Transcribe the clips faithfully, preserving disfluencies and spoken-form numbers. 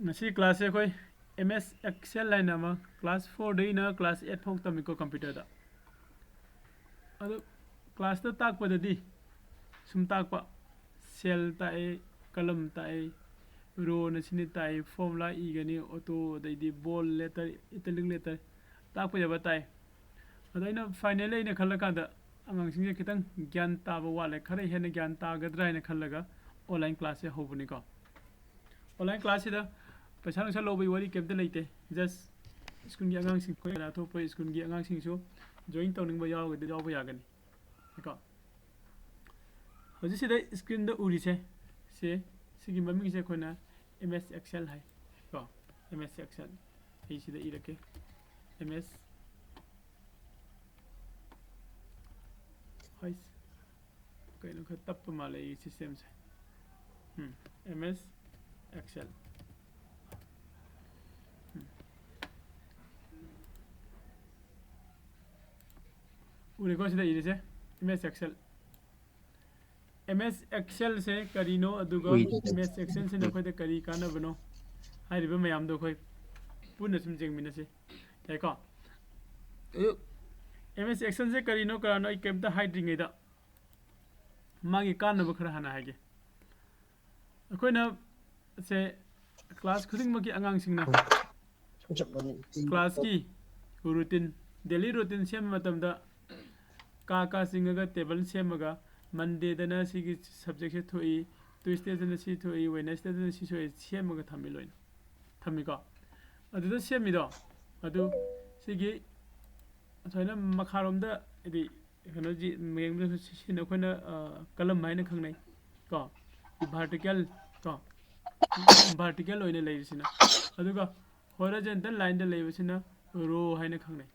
ꯉꯁꯤ class ꯁꯦ ꯑꯩꯈꯣꯏ M S Excel ꯍꯥꯏꯅ ꯑꯃ class four ꯗꯒꯤꯅ class eight ꯐꯥꯎ ꯇꯝꯃꯤꯀꯣ computer ꯗ꯫ ꯑꯗꯨ class ꯇ ꯇꯥꯛꯄꯗꯗꯤ ꯁꯨꯝ ꯇꯥꯛꯄ, cell ꯇꯥꯛꯑꯦ, column ꯇꯥꯛꯑꯦ, row ꯅ ꯁꯤꯅꯤ ꯇꯥꯛꯑꯦ, formula ꯏꯒꯅꯤ, auto, ꯑꯗꯩꯗꯤ bold letter, italic letter ꯇꯥꯛꯄ ꯌꯥꯕ ꯇꯥꯛꯑꯦ꯫ ꯑꯗꯣ ꯑꯩꯅ finally ꯑꯩꯅ ꯈꯜꯂꯀꯥꯟꯗ ꯑꯉꯥꯡꯁꯤꯡꯁꯦ ꯈꯤꯇꯪ ꯒ꯭ꯌꯥꯟ ꯇꯥꯕ ꯋꯥꯠꯂꯦ, ꯈꯔ ꯍꯦꯟꯅ ꯒ꯭ꯌꯥꯟ ꯇꯥꯒꯗ꯭ꯔꯥ ꯍꯥꯏꯅ ꯈꯜꯂꯒ online class ꯁꯦ ꯍꯧꯕꯅꯤꯀꯣ꯫ Online class ꯁꯤꯗ ꯄꯩꯁꯥ ꯅꯨꯡꯁꯥ ꯂꯧꯕꯒꯤ ꯋꯥꯔꯤ ꯀꯩꯝꯇ ꯂꯩꯇꯦ꯫ Just school ꯒꯤ ꯑꯉꯥꯡꯁꯤꯡ, ꯑꯩꯈꯣꯏ ꯑꯇꯣꯞꯄ school ꯒꯤ ꯑꯉꯥꯡꯁꯤꯡꯁꯨ join ꯇꯧꯅꯤꯡꯕ ꯌꯥꯎꯔꯒꯗꯤ ꯌꯥꯎꯕ ꯌꯥꯒꯅꯤ꯫ ꯀꯣ꯫ ꯍꯧꯖꯤꯛ ꯁꯤꯗ screen ꯗ ꯎꯔꯤꯁꯦ, ꯁꯤ, ꯁꯤꯒꯤ ꯃꯃꯤꯡꯁꯦ ꯑꯩꯈꯣꯏꯅ M S Excel ꯍꯥꯏ꯫ ꯀꯣ꯫ M S Excel꯫ ꯑꯩ ꯁꯤꯗ ꯏꯔꯛꯀꯦ꯫ M S, ꯍꯣꯏ꯫ ꯀꯩꯅꯣ ꯈꯔ ꯇꯞꯄ ꯃꯥꯜꯂꯦ ꯑꯩꯒꯤ system ꯁꯦ꯫ ꯎꯝ, M S Excel꯫ ꯎꯝ꯫ ꯎꯔꯦꯀꯣ ꯁꯤꯗ ꯏꯔꯤꯁꯦ? M S Excel꯫ M S Excel ꯁꯦ ꯀꯔꯤꯅꯣ, ꯑꯗꯨꯒ ꯎꯏ꯫ M S Excel ꯁꯤꯅ ꯑꯩꯈꯣꯏꯗ ꯀꯔꯤ ꯀꯥꯟꯅꯕꯅꯣ ꯍꯥꯏꯔꯤꯕ ꯃꯌꯥꯝꯗꯣ ꯑꯩꯈꯣꯏ ꯄꯨꯟꯅ ꯁꯨꯝ ꯌꯦꯡꯃꯤꯟꯅꯁꯤ꯫ ꯌꯥꯏꯀꯣ? ꯑꯗꯨ M S Excel ꯁꯦ ꯀꯔꯤꯅꯣ ꯀꯔꯥꯅꯣ ꯑꯩ ꯀꯩꯝꯇ ꯍꯥꯏꯗ꯭ꯔꯤꯉꯩꯗ ꯃꯥꯒꯤ ꯀꯥꯟꯅꯕ ꯈꯔ ꯍꯥꯟꯅ ꯍꯥꯏꯒꯦ꯫ ꯑꯩꯈꯣꯏꯅ ꯁꯦ class ꯈꯨꯗꯤꯡꯃꯛꯀꯤ ꯑꯉꯥꯡꯁꯤꯡꯅ class ꯀꯤ routine, daily routine ꯁꯦꯝꯕ ꯃꯇꯝꯗ ꯀꯥ ꯀꯥ ꯆꯤꯡꯉꯒ table ꯁꯦꯝꯃꯒ Monday ꯗꯅ ꯁꯤꯒꯤ subject ꯁꯦ ꯊꯣꯛꯏ, Tuesday ꯗꯅ ꯁꯤ ꯊꯣꯛꯏ, Wednesday ꯗꯅ ꯁꯤ ꯊꯣꯛꯏ ꯁꯦꯝꯃꯒ ꯊꯝꯃꯤ ꯂꯣꯏꯅ꯫ ꯊꯝꯃꯤꯀꯣ? ꯑꯗꯨꯗ ꯁꯦꯝꯃꯤꯗꯣ, ꯑꯗꯨ ꯁꯤꯒꯤ ꯑꯁꯨꯃꯥꯏꯅ ꯃꯈꯥꯔꯣꯝꯗ ꯍꯥꯏꯗꯤ ꯀꯩꯅꯣꯁꯤ ꯌꯦꯡꯕꯗ ꯁꯤꯅ ꯑꯩꯈꯣꯏꯅ, ꯑ, column ꯍꯥꯏꯅ ꯈꯪꯅꯩ ꯀꯣ, vertical ꯀꯣ, vertical ꯑꯣꯏꯅ ꯂꯩꯔꯤꯁꯤꯅ꯫ ꯑꯗꯨꯒ horizontal line ꯗ ꯂꯩꯕꯁꯤꯅ row ꯍꯥꯏꯅ ꯈꯪꯅꯩ꯫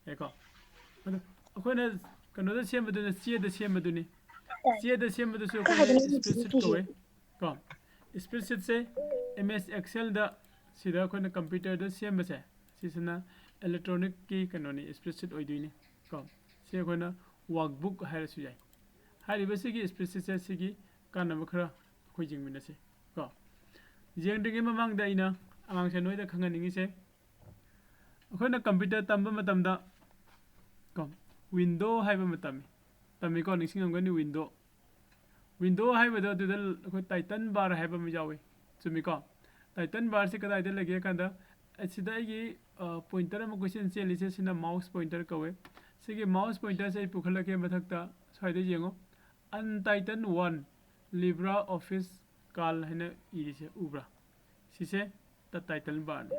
ꯌꯥꯏꯀꯣ? ꯑꯗꯣ ꯑꯩꯈꯣꯏꯅ ꯀꯩꯅꯣꯗ ꯁꯦꯝꯕꯗꯨꯅ ꯆꯦꯗ ꯁꯦꯝꯕꯗꯨꯅꯤ꯫ ꯆꯦꯗ ꯁꯦꯝꯕꯗꯨꯁꯨ ꯑꯩꯈꯣꯏꯅ spreadsheet ꯀꯧꯋꯦ ꯀꯣ꯫ Spreadsheet ꯁꯦ M S Excel ꯗ, ꯁꯤꯗ ꯑꯩꯈꯣꯏꯅ computer ꯗ ꯁꯦꯝꯕꯁꯦ, ꯁꯤꯁꯤꯅ electronic ꯀꯤ ꯀꯩꯅꯣꯅꯤ, spreadsheet ꯑꯣꯏꯗꯣꯏꯅꯤ ꯀꯣ꯫ ꯁꯤ ꯑꯩꯈꯣꯏꯅ workbook ꯍꯥꯏꯔꯁꯨ ꯌꯥꯏ꯫ ꯍꯥꯏꯔꯤꯕꯁꯤꯒꯤ spreadsheet ꯁꯦ ꯁꯤꯒꯤ ꯀꯥꯟꯅꯕ ꯈꯔ ꯑꯩꯈꯣꯏ ꯌꯦꯡꯃꯤꯟꯅꯁꯤ ꯀꯣ꯫ ꯌꯦꯡꯗ꯭ꯔꯤꯉꯩ ꯃꯃꯥꯡꯗ ꯑꯩꯅ ꯑꯉꯥꯡꯁꯦ ꯅꯣꯏꯗ ꯈꯪꯍꯟꯅꯤꯡꯉꯤꯁꯦ, ꯑꯩꯈꯣꯏꯅ computer ꯇꯝꯕ ꯃꯇꯝꯗ ꯀꯣ, window ꯍꯥꯏꯕ ꯑꯃ ꯇꯝꯃꯤ, ꯇꯝꯃꯤꯀꯣ, ꯅꯤꯡꯁꯤꯡꯉꯝꯒꯅꯤ window꯫ Window ꯍꯥꯏꯕꯗꯣ ꯑꯗꯨꯗ ꯑꯩꯈꯣꯏ title bar ꯍꯥꯏꯕ ꯑꯃ ꯌꯥꯎꯏ, ꯆꯨꯝꯃꯤꯀꯣ? Title barꯁꯦ ꯀꯗꯥꯏꯗ ꯂꯩꯒꯦ ꯍꯥꯏ ꯀꯥꯟꯗ, ꯑꯁꯤꯗ ꯑꯩꯒꯤ pointer ꯑꯃ ꯀꯣꯏꯆꯦꯟ ꯆꯦꯜꯂꯤꯁꯦ, ꯁꯤꯅ mouse pointer ꯀꯧꯋꯦ꯫ ꯁꯤꯒꯤ mouse pointerꯁꯦ ꯑꯩ ꯄꯨꯈꯠꯂꯛꯀꯦ ꯃꯊꯛꯇ, ꯁ꯭ꯋꯥꯏꯗ ꯌꯦꯡꯉꯣ, Untitled one, LibreOffice Calc ꯍꯥꯏꯅ ꯏꯔꯤꯁꯦ ꯎꯕ꯭ꯔꯥ? ꯁꯤꯁꯦ title barꯅꯤ꯫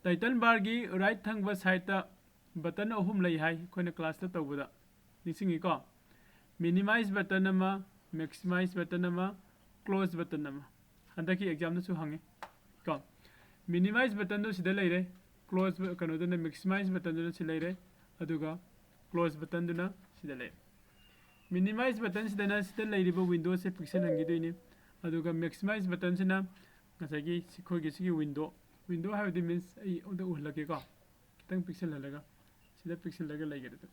Title barꯒꯤ right ꯊꯪꯕ sideꯇ button ꯑꯍꯨꯝ ꯂꯩ ꯍꯥꯏ ꯑꯩꯈꯣꯏꯅ classꯇ ꯇꯧꯕꯗ, ꯅꯤꯡꯁꯤꯡꯉꯤꯀꯣ? Minimize button ꯑꯃ, maximize button ꯑꯃ, close button ꯑꯃ꯫ ꯍꯟꯗꯛꯀꯤ examꯗꯁꯨ ꯍꯪꯉꯤ ꯀꯣ꯫ Minimize buttonꯗꯣ ꯁꯤꯗ ꯂꯩꯔꯦ, close bu-, ꯀꯩꯅꯣꯗꯨꯅ, maximize buttonꯗꯨꯅ ꯁꯤ ꯂꯩꯔꯦ, ꯑꯗꯨꯒ close buttonꯗꯨꯅ ꯁꯤꯗ ꯂꯩꯔꯦ꯫ Minimize buttonꯁꯤꯗꯅ ꯁꯤꯗ ꯂꯩꯔꯤꯕ windowꯁꯦ ꯄꯤꯛꯁꯜꯍꯟꯈꯤꯗꯣꯏꯅꯤ, ꯑꯗꯨꯒ maximize buttonꯁꯤꯅ ꯉꯁꯥꯏꯒꯤ ꯁꯤ-, ꯑꯩꯈꯣꯏꯒꯤ ꯁꯤꯒꯤ window, window ꯍꯥꯏꯕꯗꯤ means ꯑꯩ ꯑꯝꯇ ꯎꯍꯜꯂꯛꯀꯦꯀꯣ, ꯈꯤꯇꯪ ꯄꯤꯛꯁꯜꯍꯜꯂꯒ, ꯁꯤꯗ ꯄꯤꯛꯁꯜꯂꯒ ꯂꯩꯒꯦ ꯑꯗꯨꯝ꯫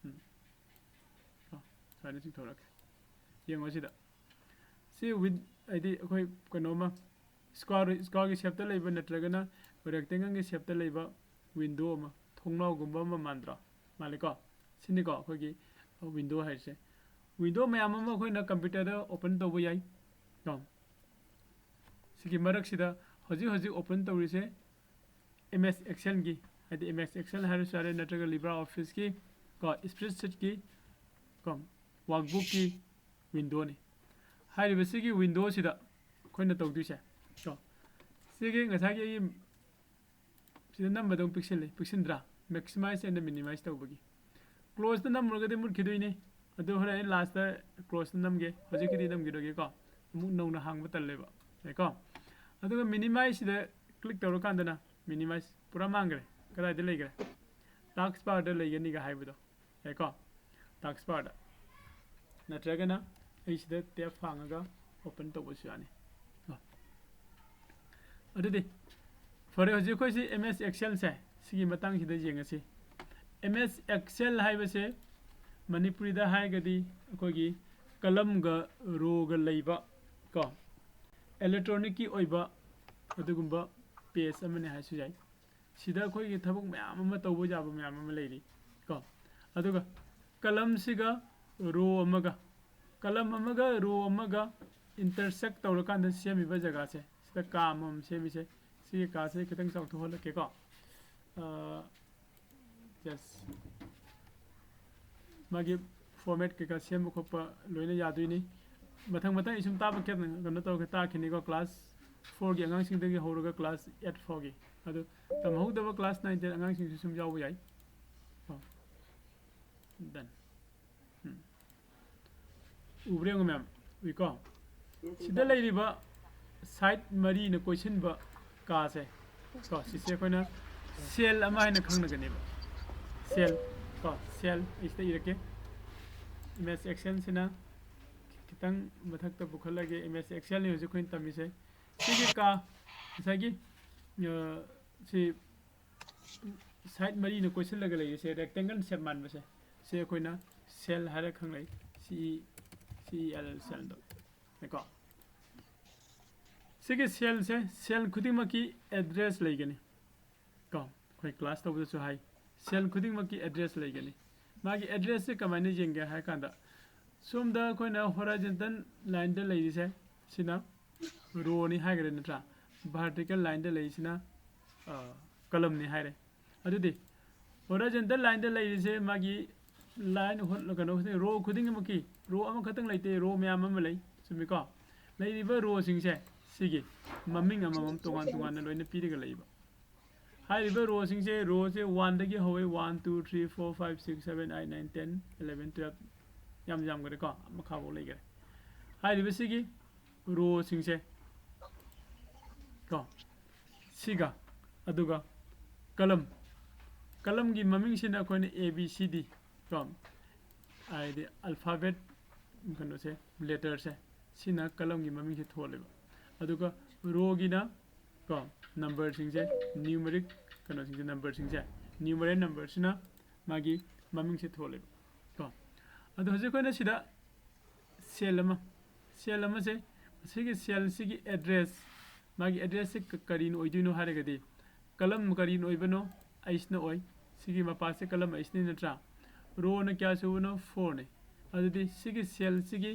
ꯎꯝ꯫ ꯀꯣ, ꯁꯨꯃꯥꯏꯅ ꯆꯤꯡꯊꯣꯔꯛꯀꯦ꯫ ꯌꯦꯡꯉꯣ ꯁꯤꯗ꯫ ꯁꯤ with, ꯍꯥꯏꯗꯤ ꯑꯩꯈꯣꯏ ꯀꯩꯅꯣꯝꯃ square, squareꯒꯤ shapeꯇ ꯂꯩꯕ ꯅꯠꯇ꯭ꯔꯒꯅ rectangleꯒꯤ shapeꯇ ꯂꯩꯕ window ꯑꯃ, ꯊꯣꯡꯅꯥꯎꯒꯨꯝꯕ ꯑꯃ ꯃꯥꯟꯗ꯭ꯔꯣ? ꯃꯥꯜꯂꯦꯀꯣ? ꯁꯤꯅꯤꯀꯣ ꯑꯩꯈꯣꯏꯒꯤ window ꯍꯥꯏꯔꯤꯁꯦ꯫ Window ꯃꯌꯥꯝ ꯑꯃ ꯑꯩꯈꯣꯏꯅ computerꯗ open ꯇꯧꯕ ꯌꯥꯏ꯫ ꯀꯣ? ꯁꯤꯒꯤ ꯃꯔꯛꯁꯤꯗ ꯍꯧꯖꯤꯛ ꯍꯧꯖꯤꯛ open ꯇꯧꯔꯤꯁꯦ MS Excelꯒꯤ, ꯍꯥꯏꯗꯤ MS Excel ꯍꯥꯏꯔꯁꯨ ꯌꯥꯔꯦ, ꯅꯠꯇ꯭ꯔꯒ LibreOfficeꯀꯤ ꯀꯣ, spreadsheetꯀꯤ ꯀꯣ, workbookꯀꯤ windowꯅꯤ꯫ ꯍꯥꯏꯔꯤꯕꯁꯤꯒꯤ windowꯁꯤꯗ ꯑꯩꯈꯣꯏꯅ ꯇꯧꯗꯣꯏꯁꯦ ꯀꯣ, ꯁꯤꯒꯤ ꯉꯁꯥꯏꯒꯤ ꯑꯩ ꯁꯤꯗ ꯅꯝꯕꯗ ꯑꯃꯨꯛ ꯄꯤꯛꯁꯤꯜꯂꯤ, ꯄꯤꯛꯁꯤꯟꯗ꯭ꯔꯥ? Maximize and minimize ꯇꯧꯕꯒꯤ꯫ Closeꯇ ꯅꯝꯃꯨꯔꯒꯗꯤ ꯃꯨꯠꯈꯤꯗꯣꯏꯅꯤ꯫ ꯑꯗꯨ ꯍꯣꯔꯦꯟ ꯑꯩ lastꯇ closeꯇ ꯅꯝꯒꯦ, ꯍꯧꯖꯤꯛꯀꯤꯗꯤ ꯅꯝꯈꯤꯔꯣꯏꯒꯦꯀꯣ, ꯑꯃꯨꯛ ꯅꯧꯅ ꯍꯥꯡꯕ ꯇꯜꯂꯦꯕ, ꯌꯥꯏꯀꯣ? ꯑꯗꯨꯒ minimizeꯁꯤꯗ click ꯇꯧꯔꯀꯥꯟꯗꯅ minimize ꯄꯨꯔꯥ ꯃꯥꯡꯈ꯭ꯔꯦ꯫ ꯀꯗꯥꯏꯗ ꯂꯩꯈ꯭ꯔꯦ? Taskbarꯗ ꯂꯩꯒꯅꯤꯒ ꯍꯥꯏꯕꯗꯣ, ꯌꯥꯏꯀꯣ? Taskbarꯗ꯫ ꯅꯠꯇ꯭ꯔꯒꯅ ꯑꯩ ꯁꯤꯗ tab ꯍꯥꯡꯉꯒ open ꯇꯧꯕꯁꯨ ꯌꯥꯅꯤ꯫ ꯀꯣ? ꯑꯗꯨꯗꯤ ꯐꯔꯦ, ꯍꯧꯖꯤꯛ ꯑꯩꯈꯣꯏꯁꯤ MS Excelꯁꯦ ꯁꯤꯒꯤ ꯃꯇꯥꯡꯁꯤꯗ ꯌꯦꯡꯉꯁꯤ꯫ MS Excel ꯍꯥꯏꯕꯁꯦ ꯃꯅꯤꯄꯨꯔꯤꯗ ꯍꯥꯏꯔꯒꯗꯤ ꯑꯩꯈꯣꯏꯒꯤ ꯀꯂꯝꯒ ꯔꯣꯒ ꯂꯩꯕ ꯀꯣ, electronic ꯀꯤ ꯑꯣꯏꯕ ꯑꯗꯨꯒꯨꯝꯕ page ꯑꯃꯅꯤ ꯍꯥꯏꯁꯨ ꯌꯥꯏ꯫ ꯁꯤꯗ ꯑꯩꯈꯣꯏꯒꯤ ꯊꯕꯛ ꯃꯌꯥꯝ ꯑꯃ ꯇꯧꯕ ꯌꯥꯕ ꯃꯌꯥꯝ ꯑꯃ ꯂꯩꯔꯤ ꯀꯣ꯫ ꯑꯗꯨꯒ column ꯁꯤꯒ row ꯑꯃꯒ, column ꯑꯃꯒ row ꯑꯃꯒ intersect ꯇꯧꯔꯀꯥꯟꯗ ꯁꯦꯝꯃꯤꯕ ꯖꯒꯥꯁꯦ, ꯁꯤꯗ ꯀꯥ ꯑꯃꯃꯝ ꯁꯦꯝꯃꯤꯁꯦ, ꯁꯤꯒꯤ ꯀꯥꯁꯦ ꯈꯤꯇꯪ ꯆꯥꯎꯊꯣꯛꯍꯜꯂꯛꯀꯦꯀꯣ꯫ ꯑ, just ꯃꯥꯒꯤ format ꯀꯩꯀꯥ ꯁꯦꯝꯕ ꯈꯣꯠꯄ ꯂꯣꯏꯅ ꯌꯥꯗꯣꯏꯅꯤ꯫ ꯃꯊꯪ ꯃꯊꯪ ꯑꯩ ꯁꯨꯝ ꯇꯥꯕ ꯀꯩꯅꯣ ꯇꯧꯔꯒ ꯇꯥꯛꯈꯤꯅꯤꯀꯣ, class four ꯒꯤ ꯑꯉꯥꯡꯁꯤꯡꯗꯒꯤ ꯍꯧꯔꯒ class eight ꯐꯥꯎꯒꯤ꯫ ꯑꯗꯨ ꯇꯝꯍꯧꯗꯕ class nine ten ꯑꯉꯥꯡꯁꯤꯡꯁꯨ ꯁꯨꯝ ꯌꯥꯎꯕ ꯌꯥꯏ꯫ ꯀꯣ꯫ Done꯫ ꯎꯝ꯫ ꯎꯕ꯭ꯔꯥ ꯌꯦꯡꯉꯨ ꯃꯌꯥꯝ? ꯎꯏꯀꯣ? ꯁꯤꯗ ꯂꯩꯔꯤꯕ side ꯃꯔꯤꯅ ꯀꯣꯏꯁꯤꯟꯕ ꯀꯥꯁꯦ, ꯀꯣ, ꯁꯤꯁꯦ ꯑꯩꯈꯣꯏꯅ cell ꯑꯃ ꯍꯥꯏꯅ ꯈꯪꯅꯒꯅꯦꯕ꯫ Cell, ꯀꯣ, cell ꯑꯩ ꯁꯤꯗ ꯏꯔꯛꯀꯦ꯫ MS Excel ꯁꯤꯅ ꯈꯤꯇꯪ ꯃꯊꯛꯇ ꯄꯨꯈꯠꯂꯒꯦ꯫ MS Excel ꯅꯤ ꯍꯧꯖꯤꯛ ꯑꯩꯈꯣꯏꯅ ꯇꯝꯃꯤꯁꯦ꯫ ꯁꯤꯒꯤ ꯀꯥ, ꯉꯁꯥꯏꯒꯤ, ꯑ, ꯁꯤ side ꯃꯔꯤꯅ ꯀꯣꯏꯁꯤꯜꯂꯒ ꯂꯩꯔꯤꯁꯦ, rectangle shape ꯃꯥꯟꯕꯁꯦ, ꯁꯤ ꯑꯩꯈꯣꯏꯅ cell ꯍꯥꯏꯔ ꯈꯪꯅꯩ꯫ C E, C E L L cell ꯗꯣ꯫ ꯀꯣ꯫ ꯁꯤꯒꯤ cell ꯁꯦ, cell ꯈꯨꯗꯤꯡꯃꯛꯀꯤ address ꯂꯩꯒꯅꯤ꯫ ꯀꯣ꯫ ꯑꯩꯈꯣꯏ class ꯇꯧꯕꯗꯁꯨ ꯍꯥꯏ, cell ꯈꯨꯗꯤꯡꯃꯛꯀꯤ address ꯂꯩꯒꯅꯤ꯫ ꯃꯥꯒꯤ address ꯁꯦ ꯀꯃꯥꯏꯅ ꯌꯦꯡꯒꯦ ꯍꯥꯏ ꯀꯥꯟꯗ, ꯁꯣꯝꯗ ꯑꯩꯈꯣꯏꯅ horizontal line ꯗ ꯂꯩꯔꯤꯁꯦ, ꯁꯤꯅ row ꯅꯤ ꯍꯥꯏꯈ꯭ꯔꯦ ꯅꯠꯇ꯭ꯔꯥ? Vertical line ꯗ ꯂꯩꯔꯤꯁꯤꯅ, ꯑ, column ꯅꯤ ꯍꯥꯏꯔꯦ꯫ ꯑꯗꯨꯗꯤ horizontal line ꯗ ꯂꯩꯔꯤꯁꯦ ꯃꯥꯒꯤ line ꯍꯣꯠ-, ꯀꯩꯅꯣ, row ꯈꯨꯗꯤꯡꯃꯛꯀꯤ, row ꯑꯃꯈꯛꯇꯪ ꯂꯩꯇꯦ, row ꯃꯌꯥꯝ ꯑꯃ ꯂꯩ, ꯆꯨꯝꯃꯤꯀꯣ? ꯂꯩꯔꯤꯕ row ꯁꯤꯡꯁꯦ ꯁꯤꯒꯤ ꯃꯃꯤꯡ ꯑꯃꯃꯝ ꯇꯣꯉꯥꯟ ꯇꯣꯉꯥꯟꯅ ꯂꯣꯏꯅ ꯄꯤꯔꯒ ꯂꯩꯕ꯫ ꯍꯥꯏꯔꯤꯕ row ꯁꯤꯡꯁꯦ, row ꯁꯦ one ꯗꯒꯤ ꯍꯧꯋꯦ, one, two, three, four, five, six, seven, eight, nine, ten, eleven, twelve, ꯌꯥꯝ ꯌꯥꯝꯈ꯭ꯔꯦꯀꯣ, ꯃꯈꯥꯐꯥꯎ ꯂꯩꯈ꯭ꯔꯦ꯫ ꯍꯥꯏꯔꯤꯕꯁꯤꯒꯤ row ꯁꯤꯡꯁꯦ ꯀꯣ, ꯁꯤꯒ, ꯑꯗꯨꯒ column, column ꯒꯤ ꯃꯃꯤꯡꯁꯤꯅ ꯑꯩꯈꯣꯏꯅ A B C D ꯀꯣ, ꯍꯥꯏꯗꯤ alphabet ꯀꯩꯅꯣꯁꯦ, letter ꯁꯦ, ꯁꯤꯅ column ꯒꯤ ꯃꯃꯤꯡꯁꯦ ꯊꯣꯜꯂꯦꯕ꯫ ꯑꯗꯨꯒ row ꯒꯤꯅ ꯀꯣ, number ꯁꯤꯡꯁꯦ, numeric ꯀꯩꯅꯣꯁꯤꯡꯁꯦ, number ꯁꯤꯡꯁꯦ, numeric number ꯁꯤꯅ ꯃꯥꯒꯤ ꯃꯃꯤꯡꯁꯦ ꯊꯣꯜꯂꯦꯕ ꯀꯣ꯫ ꯑꯗꯣ ꯍꯧꯖꯤꯛ ꯑꯩꯈꯣꯏꯅ ꯁꯤꯗ cell ꯑꯃ, cell ꯑꯃꯁꯦ ꯁꯤꯒꯤ ꯁꯦꯜꯁꯤꯒꯤ ꯑꯦꯗ꯭ꯔꯦꯁ, ꯃꯥꯒꯤ ꯑꯦꯗ꯭ꯔꯦꯁꯁꯦ ꯀꯔꯤꯅ ꯑꯣꯏꯗꯣꯏꯅꯣ ꯍꯥꯏꯔꯒꯗꯤ, ꯀꯂꯝ ꯀꯔꯤꯅ ꯑꯣꯏꯕꯅꯣ? ꯑꯩꯁꯅ ꯑꯣꯏ꯫ ꯁꯤꯒꯤ ꯃꯄꯥꯁꯦ ꯀꯂꯝ ꯑꯩꯁꯅꯤ ꯅꯠꯇ꯭ꯔꯥ? ꯔꯣꯅ ꯀꯌꯥ ꯁꯨꯕꯅꯣ? ꯐꯣꯔꯅꯤ꯫ ꯑꯗꯨꯗꯤ ꯁꯤꯒꯤ ꯁꯦꯜꯁꯤꯒꯤ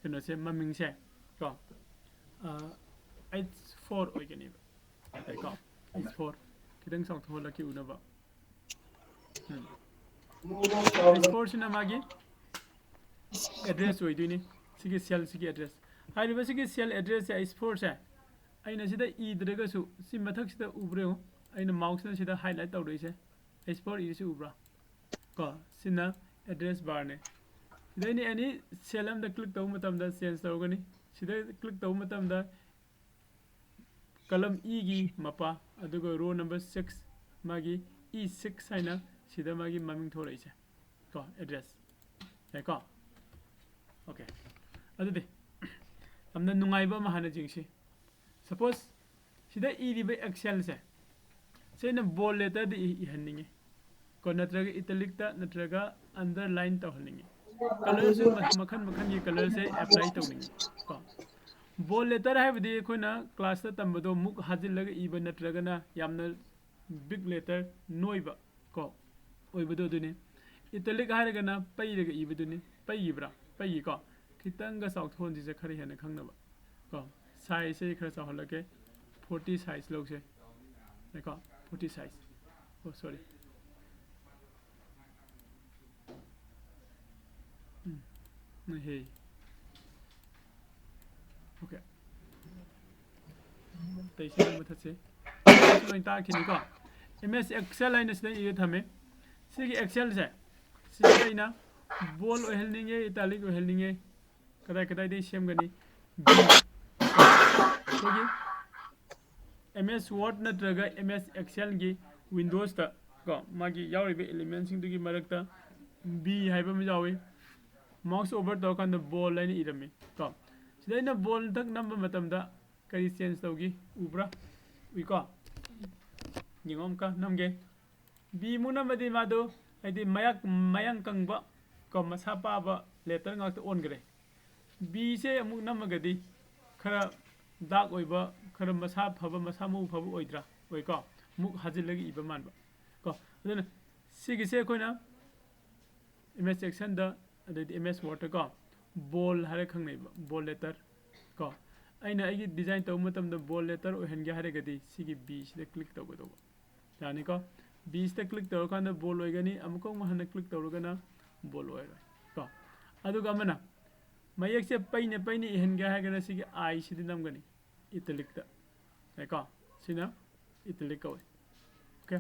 ꯀꯩꯅꯣꯁꯦ, ꯃꯃꯤꯡꯁꯦ ꯀꯣ, ꯑꯩꯆ ꯐꯣꯔ ꯑꯣꯏꯒꯅꯦꯕ꯫ ꯀꯣ, ꯑꯩꯆ ꯐꯣꯔ ꯈꯤꯇꯪ ꯆꯥꯎꯊꯣꯛꯍꯜꯂꯛꯀꯦ ꯎꯅꯕ꯫ ꯎꯝ꯫ ꯑꯩꯆ ꯐꯣꯔꯁꯤꯅ ꯃꯥꯒꯤ ꯑꯦꯗ꯭ꯔꯦꯁ ꯑꯣꯏꯗꯣꯏꯅꯤ, ꯁꯤꯒꯤ ꯁꯦꯜꯁꯤꯒꯤ ꯑꯦꯗ꯭ꯔꯦꯁ꯫ ꯍꯥꯏꯔꯤꯕ ꯁꯤꯒꯤ ꯁꯦꯜ ꯑꯦꯗ꯭ꯔꯦꯁꯁꯦ, ꯑꯩꯆ ꯐꯣꯔꯁꯦ, ꯑꯩꯅ ꯁꯤꯗ ꯏꯗ꯭ꯔꯒꯁꯨ, ꯁꯤ ꯃꯊꯛꯁꯤꯗ ꯎꯕ꯭ꯔꯥ ꯌꯦꯡꯉꯨ, ꯑꯩꯅ ꯃꯥꯎꯁꯅ ꯁꯤꯗ ꯍꯥꯏꯂꯥꯏꯠ ꯇꯧꯔꯛꯏꯁꯦ, ꯑꯩꯆ ꯐꯣꯔ ꯏꯔꯤꯁꯤ ꯎꯕ꯭ꯔꯥ? ꯀꯣ, ꯁꯤꯅ ꯑꯦꯗ꯭ꯔꯦꯁ ꯕꯥꯔꯅꯦ꯫ ꯁꯤꯗ ꯑꯩꯅ ꯑꯦꯅꯤ ꯁꯦꯜ ꯑꯃꯗ ꯀ꯭ꯂꯤꯛ ꯇꯧꯕ ꯃꯇꯝꯗ ꯆꯦꯟꯖ ꯇꯧꯒꯅꯤ꯫ ꯁꯤꯗ ꯀ꯭ꯂꯤꯛ ꯇꯧꯕ ꯃꯇꯝꯗ ꯀꯂꯝ ꯏꯒꯤ ꯃꯄꯥ, ꯑꯗꯨꯒ ꯔꯣ ꯅꯝꯕꯔ ꯁꯤꯛꯁ, ꯃꯥꯒꯤ ꯏ ꯁꯤꯛꯁ ꯍꯥꯏꯅ ꯁꯤꯗ ꯃꯥꯒꯤ ꯃꯃꯤꯡ ꯊꯣꯔꯛꯏꯁꯦ ꯀꯣ, ꯑꯦꯗ꯭ꯔꯦꯁ꯫ ꯌꯥꯏꯀꯣ? ꯑꯣꯀꯦ꯫ ꯑꯗꯨꯗꯤ ꯌꯥꯝꯅ ꯅꯨꯡꯉꯥꯏꯕ ꯑꯃ ꯍꯥꯟꯅ ꯌꯦꯡꯁꯤ꯫ ꯁꯄꯣꯁ ꯁꯤꯗ ꯏꯔꯤꯕ ꯑꯦꯛꯁꯦꯜꯁꯦ, ꯁꯤ ꯑꯩꯅ ꯕꯣꯜ ꯂꯦꯇꯔꯗ ꯏ-, ꯏꯍꯟꯅꯤꯡꯉꯤ ꯀꯣ, ꯅꯠꯇ꯭ꯔꯒ ꯏꯇꯦꯂꯤꯛꯇ ꯅꯠꯇ꯭ꯔꯒ ꯑꯟꯗꯔꯂꯥꯏꯟ ꯇꯧꯍꯟꯅꯤꯡꯉꯤ꯫ ꯀꯂꯔꯁꯨ ꯃ-, ꯃꯈꯜ ꯃꯈꯜꯒꯤ ꯀꯂꯔꯁꯦ ꯑꯦꯄ꯭ꯂꯥꯏ ꯇꯧꯅꯤꯡꯉꯤ ꯀꯣ꯫ ꯕꯣꯜ ꯂꯦꯇꯔ ꯍꯥꯏꯕꯗꯤ ꯑꯩꯈꯣꯏꯅ ꯀ꯭ꯂꯥꯁꯇ ꯇꯝꯕꯗꯣ ꯃꯨꯛ ꯍꯥꯖꯤꯜꯂꯒ ꯏꯕ ꯅꯠꯇ꯭ꯔꯒꯅ ꯌꯥꯝꯅ ꯕꯤꯛ ꯂꯦꯇꯔ ꯅꯣꯏꯕ ꯀꯣ ꯑꯣꯏꯕꯗꯣ ꯑꯗꯨꯅꯤ꯫ ꯏꯇꯦꯂꯤꯛ ꯍꯥꯏꯔꯒꯅ ꯄꯩꯔꯒ ꯏꯕꯗꯨꯅꯤ꯫ ꯄꯩꯈꯤꯕ꯭ꯔꯥ? ꯄꯩꯈꯤꯀꯣ꯫ ꯈꯤꯇꯪꯒ ꯆꯥꯎꯊꯣꯛꯍꯟꯁꯤꯁꯦ ꯈꯔ ꯍꯦꯟꯅ ꯈꯪꯅꯕ ꯀꯣ꯫ ꯁꯥꯏꯖꯁꯦ ꯈꯔ ꯆꯥꯎꯍꯜꯂꯛꯀꯦ꯫ ꯐꯣꯔꯇꯤ ꯁꯥꯏꯖ ꯂꯧꯁꯦ꯫ ꯀꯣ, ꯐꯣꯔꯇꯤ ꯁꯥꯏꯖ꯫ ꯑꯣ, ꯁꯣꯔꯤ꯫ ꯎꯝ꯫ ꯍꯦ꯫ ꯑꯣꯀꯦ꯫ ꯑꯇꯩꯁꯤꯅ ꯃꯊꯛꯁꯦ ꯂꯣꯏ ꯇꯥꯛꯈꯤꯅꯤꯀꯣ꯫ ꯑꯦꯝ ꯑꯦꯁ ꯑꯦꯛꯁꯦꯜ ꯍꯥꯏꯅ ꯁꯤꯗ ꯏꯔ ꯊꯝꯃꯦ꯫ ꯁꯤꯒꯤ ꯑꯦꯛꯁꯦꯜꯁꯦ, ꯁꯤꯗ ꯑꯩꯅ ꯕꯣꯜ ꯑꯣꯏꯍꯟꯅꯤꯡꯉꯦ, ꯏꯇꯥꯂꯤꯛ ꯑꯣꯏꯍꯟꯅꯤꯡꯉꯦ꯫ ꯀꯗꯥꯏ ꯀꯗꯥꯏꯗꯒꯤ ꯁꯦꯝꯒꯅꯤ? ꯕꯤ꯫ ꯑꯩꯈꯣꯏꯒꯤ ꯑꯦꯝ ꯑꯦꯁ ꯋꯥꯔꯗ ꯅꯠꯇ꯭ꯔꯒ ꯑꯦꯝ ꯑꯦꯁ ꯑꯦꯛꯁꯦꯜꯒꯤ ꯋꯤꯟꯗꯣꯁꯇ ꯀꯣ, ꯃꯥꯒꯤ ꯌꯥꯎꯔꯤꯕ ꯑꯦꯂꯤꯃꯦꯟꯁꯤꯡꯗꯨꯒꯤ ꯃꯔꯛꯇ ꯕꯤ ꯍꯥꯏꯕ ꯑꯃ ꯌꯥꯎꯏ꯫ ꯃꯥꯎꯁ ꯑꯣꯚꯔ ꯇꯧꯔꯀꯥꯟꯗ ꯕꯣꯜ ꯍꯥꯏꯅ ꯏꯔꯝꯃꯤ ꯀꯣ꯫ ꯁꯤꯗ ꯑꯩꯅ ꯕꯣꯜ ꯊꯛ ꯅꯝꯕ ꯃꯇꯝꯗ ꯀꯔꯤ ꯆꯦꯟꯖ ꯇꯧꯈꯤ? ꯎꯕ꯭ꯔꯥ? ꯎꯏꯀꯣ? ꯌꯦꯡꯉꯣ ꯑꯃꯨꯛꯀ ꯅꯝꯒꯦ꯫ ꯕꯤ ꯑꯃꯨꯛ ꯅꯝꯃꯗꯤ ꯃꯥꯗꯣ ꯍꯥꯏꯗꯤ ꯃꯌꯥꯛ-, ꯃꯌꯥꯡ ꯀꯪꯕ ꯀꯣ, ꯃꯁꯥ ꯄꯥꯕ ꯂꯦꯇꯔ ꯉꯥꯛꯇ ꯑꯣꯟꯈ꯭ꯔꯦ꯫ ꯕꯤꯁꯦ ꯑꯃꯨꯛ ꯅꯝꯃꯒꯗꯤ ꯈꯔ ꯗꯥꯔꯛ ꯑꯣꯏꯕ, ꯈꯔ ꯃꯁꯥ ꯐꯕ, ꯃꯁꯥ ꯃꯎ ꯐꯕ ꯑꯣꯏꯗ꯭ꯔꯥ? ꯑꯣꯏꯀꯣ? ꯃꯨꯛ ꯍꯥꯖꯤꯜꯂꯒ ꯏꯕ ꯃꯥꯟꯕ ꯀꯣ꯫ ꯑꯗꯨꯅ ꯁꯤꯒꯤꯁꯦ ꯑꯩꯈꯣꯏꯅ ꯑꯦꯝ ꯑꯦꯁ ꯑꯦꯛꯁꯟꯗ, ꯑꯗꯩꯗꯤ ꯑꯦꯝ ꯑꯦꯁ ꯋꯥꯔꯗꯇꯀꯣ, ꯕꯣꯜ ꯍꯥꯏꯔ ꯈꯪꯅꯩꯕ, ꯕꯣꯜ ꯂꯦꯇꯔ ꯀꯣ꯫ ꯑꯩꯅ ꯑꯩꯒꯤ ꯗꯤꯖꯥꯏꯟ ꯇꯧꯕ ꯃꯇꯝꯗ ꯕꯣꯜ ꯂꯦꯇꯔ ꯑꯣꯏꯍꯟꯒꯦ ꯍꯥꯏꯔꯒꯗꯤ ꯁꯤꯒꯤ ꯕꯤꯁꯤꯗ ꯀ꯭ꯂꯤꯛ ꯇꯧꯒꯗꯧꯕ꯫ ꯌꯥꯅꯤꯀꯣ? ꯕꯤꯁꯤꯗ ꯀ꯭ꯂꯤꯛ ꯇꯧꯔꯀꯥꯟꯗ ꯕꯣꯜ ꯑꯣꯏꯒꯅꯤ, ꯑꯃꯨꯛꯀ ꯑꯃꯨꯛ ꯍꯟꯅ ꯀ꯭ꯂꯤꯛ ꯇꯧꯔꯒꯅ ꯕꯣꯜ ꯑꯣꯏꯔꯣꯏ ꯀꯣ꯫ ꯑꯗꯨꯒ ꯑꯃꯅ ꯃꯌꯦꯛꯁꯦ ꯄꯩꯅ ꯄꯩꯅ ꯏꯍꯟꯒꯦ ꯍꯥꯏꯔꯒꯅ ꯁꯤꯒꯤ ꯑꯥꯏꯁꯤꯗꯤ ꯅꯝꯒꯅꯤ, ꯏꯇꯦꯂꯤꯛꯇ꯫ ꯌꯥꯏꯀꯣ? ꯁꯤꯅ ꯏꯇꯦꯂꯤꯛ ꯀꯧꯏ꯫ ꯑꯣꯀꯦ꯫